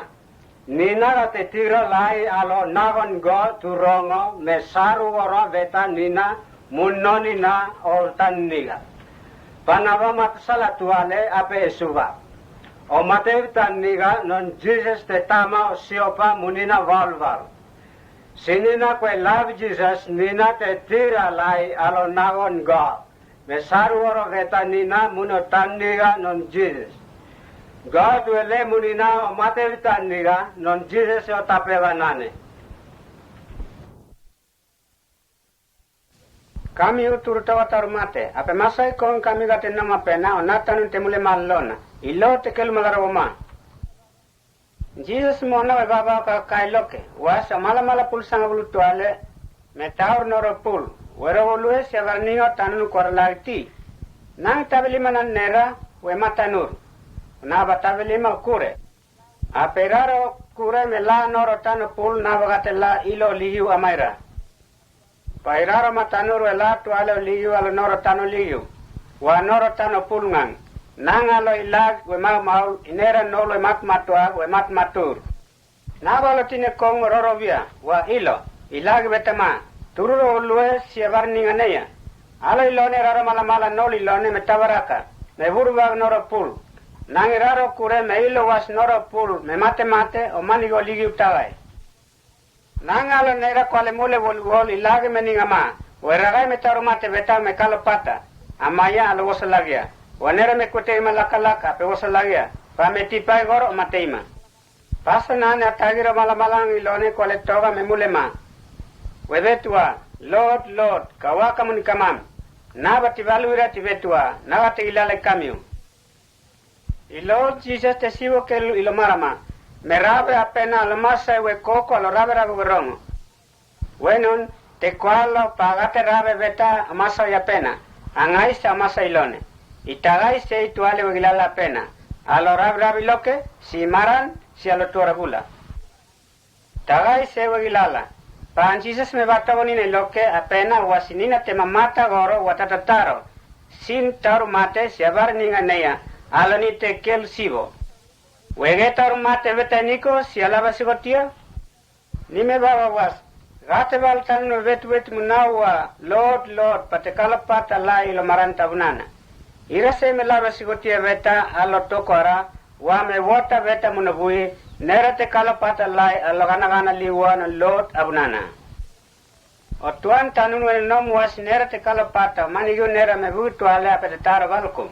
Nina ga te tira lai alo nagon go turongo me saru oro beta nina munno nina o tan niga. Panaba matsala tuale ape esuba. O mate bitan niga non Jesus te tama o siopa munina valval. Sinina kue lab Jesus nina te tira lai alo nagon go. Me saru oro geta nina muno tan niga non Jesus. God wele munina o mate bitan niga non Jesus o tape banane. Kami utur tawa tarumate, ape masai kon kami gate nama pena o natanun temule malona. Ilo te kel malaroma. Jesus mona we baba ka kailoke, wasa mala mala pulsanga bulu tuale, me taur noro pul, wero ulue sia barningo tanun kuar lagti. Nang tabelima nan nera, we matanur. Na ba tabelima kure. Aperaro kure me la noro tano pul na bagate la ilo ligiu amaira. Pairaro matanur we la tuale ligiu alo noro tano ligiu. Wa noro tano pulngang. Nang alo ilag we mau mau inera nolo mat matua we mat matur. Na balo tine kong roro bia wa ilo ilag betama. Tururo ulue sia barninganeya. Alo ilone raro mala mala nol ilone metabaraka. Me burbag noro pul. Nang iraro kure me ilo was noro pul me mate mate o manigo ligiu tagai. Nang alo nera kuale mule bol gol ilage mening ama, weragai me taru mate beta me kalo pata. Amaya alo wosa lagia. Wanera me kute ima laka laka pe wosa lagia. Pa me tipai goro mate ima. Pasa nane atagiro mala malang ilone kuale toga me mule ma. Webetua, Lord, Lord, kawa kamun kamam. Na bati balu ira ti betua, na gate ilale kamiu. Ilo Jesus te sibo ke lu ilo marama. Me rabe apena lo masa we koko lo rabe rabe we rongo. Wenon, te kualo pagate rabe beta amasa ya pena. Angai sa amasa ilone. Itagai se ituale we gilala pena. Alo rabe rabe loke, si maran, si alo tuara bula. Tagai sewe gilala. Pan Jesus me bata bonine loke apena wasinina te mamata goro watata taro. Sin taru mate siabar ninga neya. Aloni te kel sibo. Wege taru mate beta niko sialaba sigotia. Nime baba was. Gate bal tan no bet bet munawa. Lord, Lord, pate kala pata lai lo maranta bunana. Ira se me laba sigotia beta alo tokora. Wa me wota beta munabui, nera te kalo pata lai a lo gana gana liwa no lot abunana. O tuan tanun wena nom was nera te kalo pata, mani yu nera me bu tuale a pete taro balkum.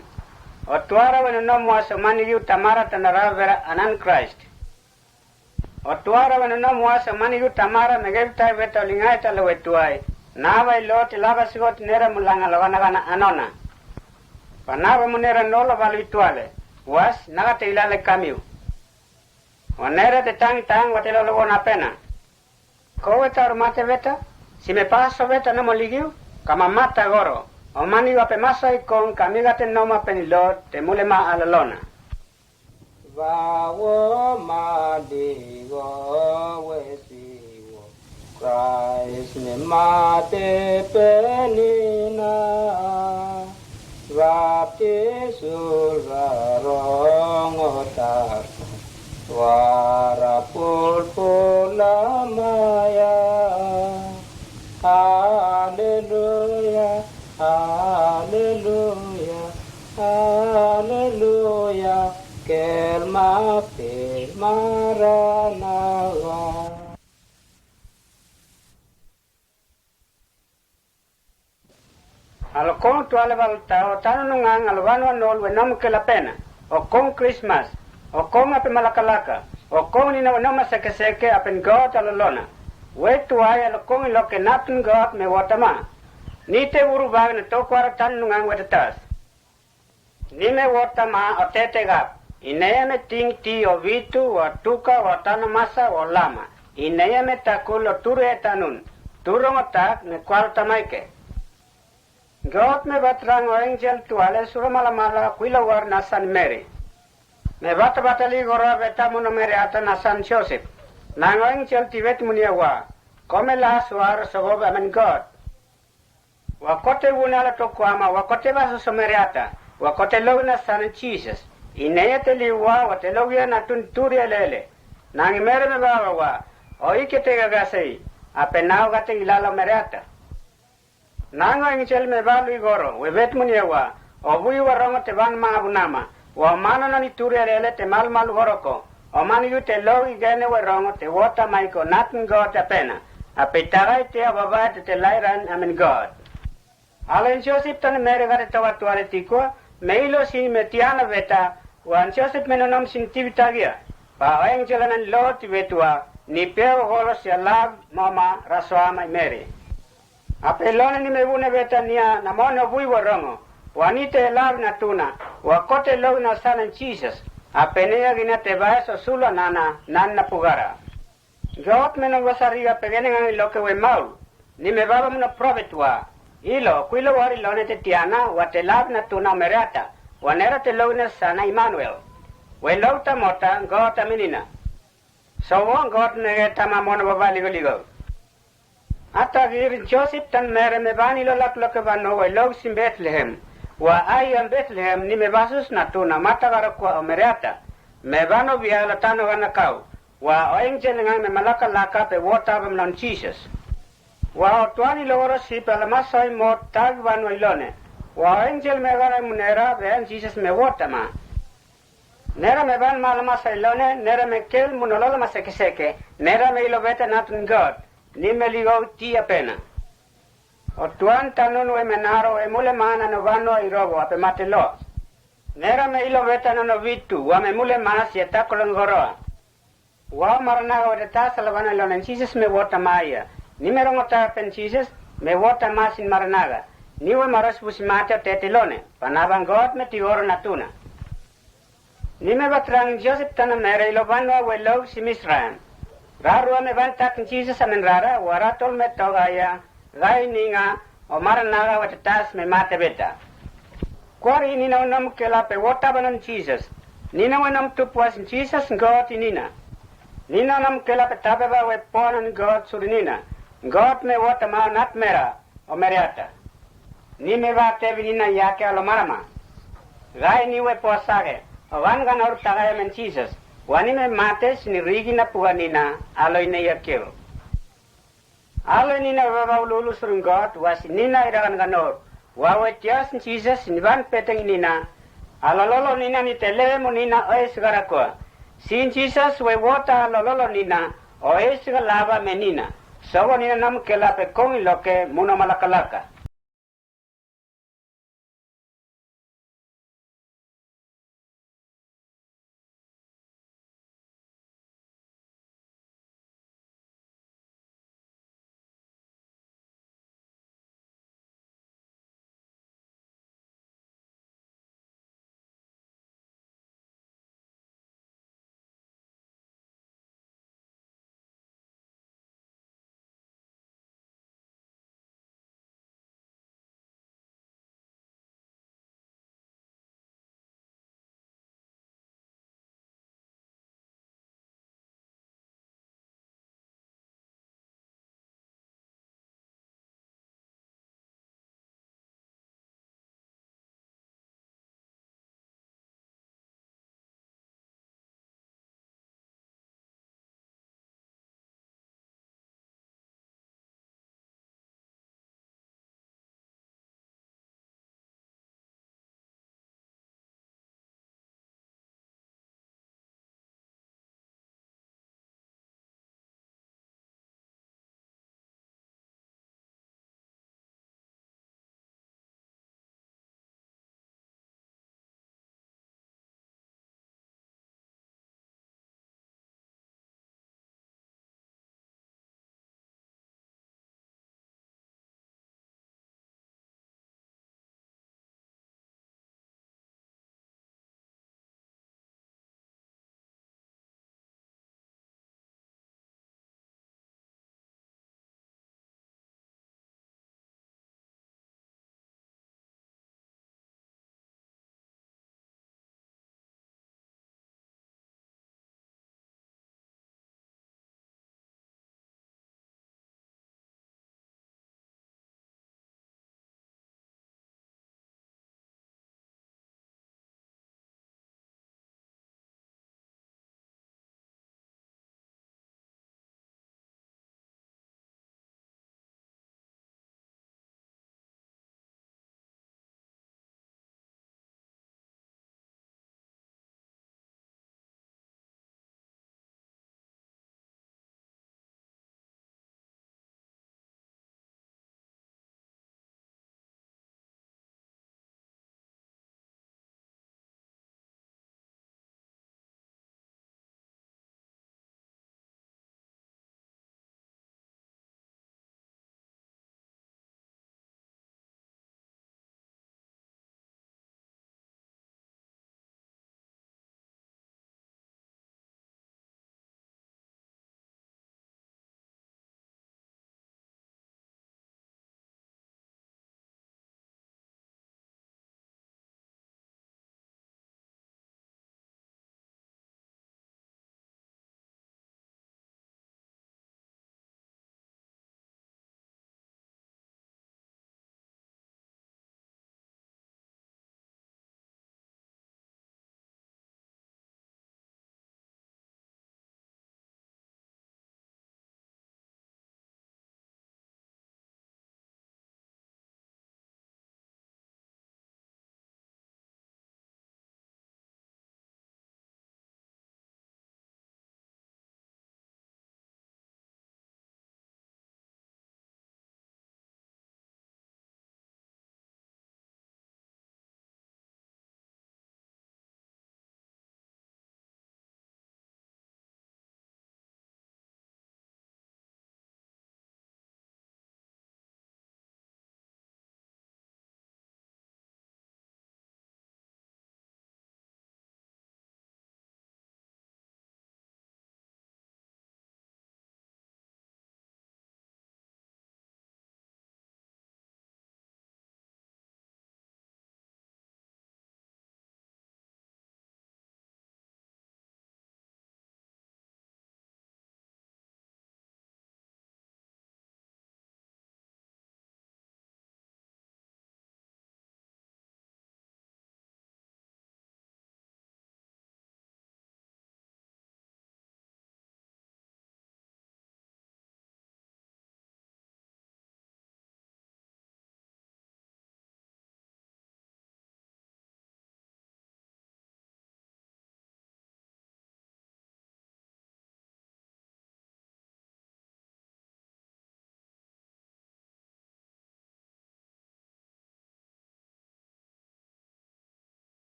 O tuara wena nom was mani yu tamara tana ra vera anan Christ. O tuara wena nom was mani yu tamara me geb tai beta lingai ta lo we tuai. Na bai lot laba sigot nera mulanga lo gana gana anona. Panaba munera nolo balui tuale, was naga te ilale kamiu. Wanera te tang tang watelo logo na pena. Kowe tar mate beta, si me paso beta no moligiu, kama mata goro, o mani wa pe masa ikon kamiga te noma penilo te mule ma alalona. Bawo maligo wesiwo. Christ ni mate penina, baptisul rarong otar, wara pulpula maya. Haleluya, haleluya, haleluya. Kelma, Maranatha. A lokong tuale balta, o tano nungang a lo banwa nol we nom ke la pena. Okong Christmas. Okong ape malakalaka. Okong nina we nom asekeseke apen God a lolona. We tuai a lokong ilo ke natun God me wotama. Ni te wuru bag na tokwara tano nungang we tetas. Ni me wotama o tete gap. Ineye me ting ti o vitu, o tuka, o tano masa, o lama. Ineye me takul o ture tanun. Turong o tak me kwal tamaike. God me batrang o angel tuale sura mala mala kuila war na San Mary. Me bata bata li gora beta muno mere ata na San Joseph. Nang o angel tibet munia wa. Komela suar sogob amen God. Wa kote wuna la tokwama, wa kote baso so mere ata. Wa kote logna San Jesus. Ineye te li wa, wa te logia na tun turia lele. Nang mere me baba wa. O ike te gagasei. Apenao gate ilalo mere ata. Nang o angel me ba lui goro, we bet munia wa, o bui wa rongo te ban ma abunama, wa mano no ni turia lele te mal mal goro ko, o man yu te lo i gene we rongo te wota mai ko natn God apena, ape tagai te ababa te te lairan amen God. Alen Joseph tan mere gare toga tuare tiko, me ilo si me tiana beta, wan Joseph me nonom sin tibitagia, pa o angel anan lo tibetua, ni peo golo sia lab mama raswa mai mere. Ape lone ni me bune beta nia na mono bui wa rongo. Wa ni te lab na tuna. Wa kote log na sanan Jesus. Ape ne ya gina te bae so sula nana nan na pugara. God me no basari ape gene ngang lo ke we maul. Ni me baba muna probet wa. Ilo, kuilo wari lone te tiana, wa te lab na tuna merata. Wa nera te log na sana Emmanuel. We log ta mota, God ta menina. So won God nege tama mono baba ligo ligo. Atagir Joseph tan mere me bani lo lak lo ke bano we log sin Bethlehem. Wa ai am Bethlehem ni me basus na tu na mata gara kwa o mereata. Me bano bia la tano gana kau. Wa o angel ngang me malaka laka pe wota bam non Jesus. Wa o tuani logoro si pe la masai mo tag bano ilone. Wa o angel me gara munera be an Jesus me wota ma. Nera me ban malama sailone, nera me kel munololo ma seke seke, nera me ilo bete natun God, ni me ligo ti apena. O tuan tanun we menaro e mule mana no vano irobo ape matelo. Nera me ilo bete no no vitu, wa me mule mas yeta kolongoro. Wa maranaga wa deta salabana ilone Jesus me wota maya. Ni me rongota pen Jesus, me wota masin maranaga. Ni we maros busimate o tetilone, panabang God me tigoro natuna. Ni me batrang Joseph tana mere ilo banwa we log si Misraim. Rarua me bantak Jesus amen rara, wa ratol me togaya, gai ninga, o maranaga wa tetas me mate beta. Kwari nina unom kela pe wota banon Jesus. Nina we nom tupuas Jesus God inina. Nina unom kela pe tabe ba we ponan God surinina. God me wota ma nat mera, o mereata. Ni me ba te binina yake alo marama. Gai ni we posage, o gan gan or tagay men Jesus. Wani me mate sini rigi na puga nina, alo ine yakil. Alo nina we ba ululu surun God, wa si nina iragan ganor. Wa we tias Jesus ni ban peteng nina. Alo lolo nina ni tele mo nina ois garakua. Sin Jesus we wota alo lolo nina, ois galaba menina. Sogo nina nam kela pe kong loke muno malakalaka.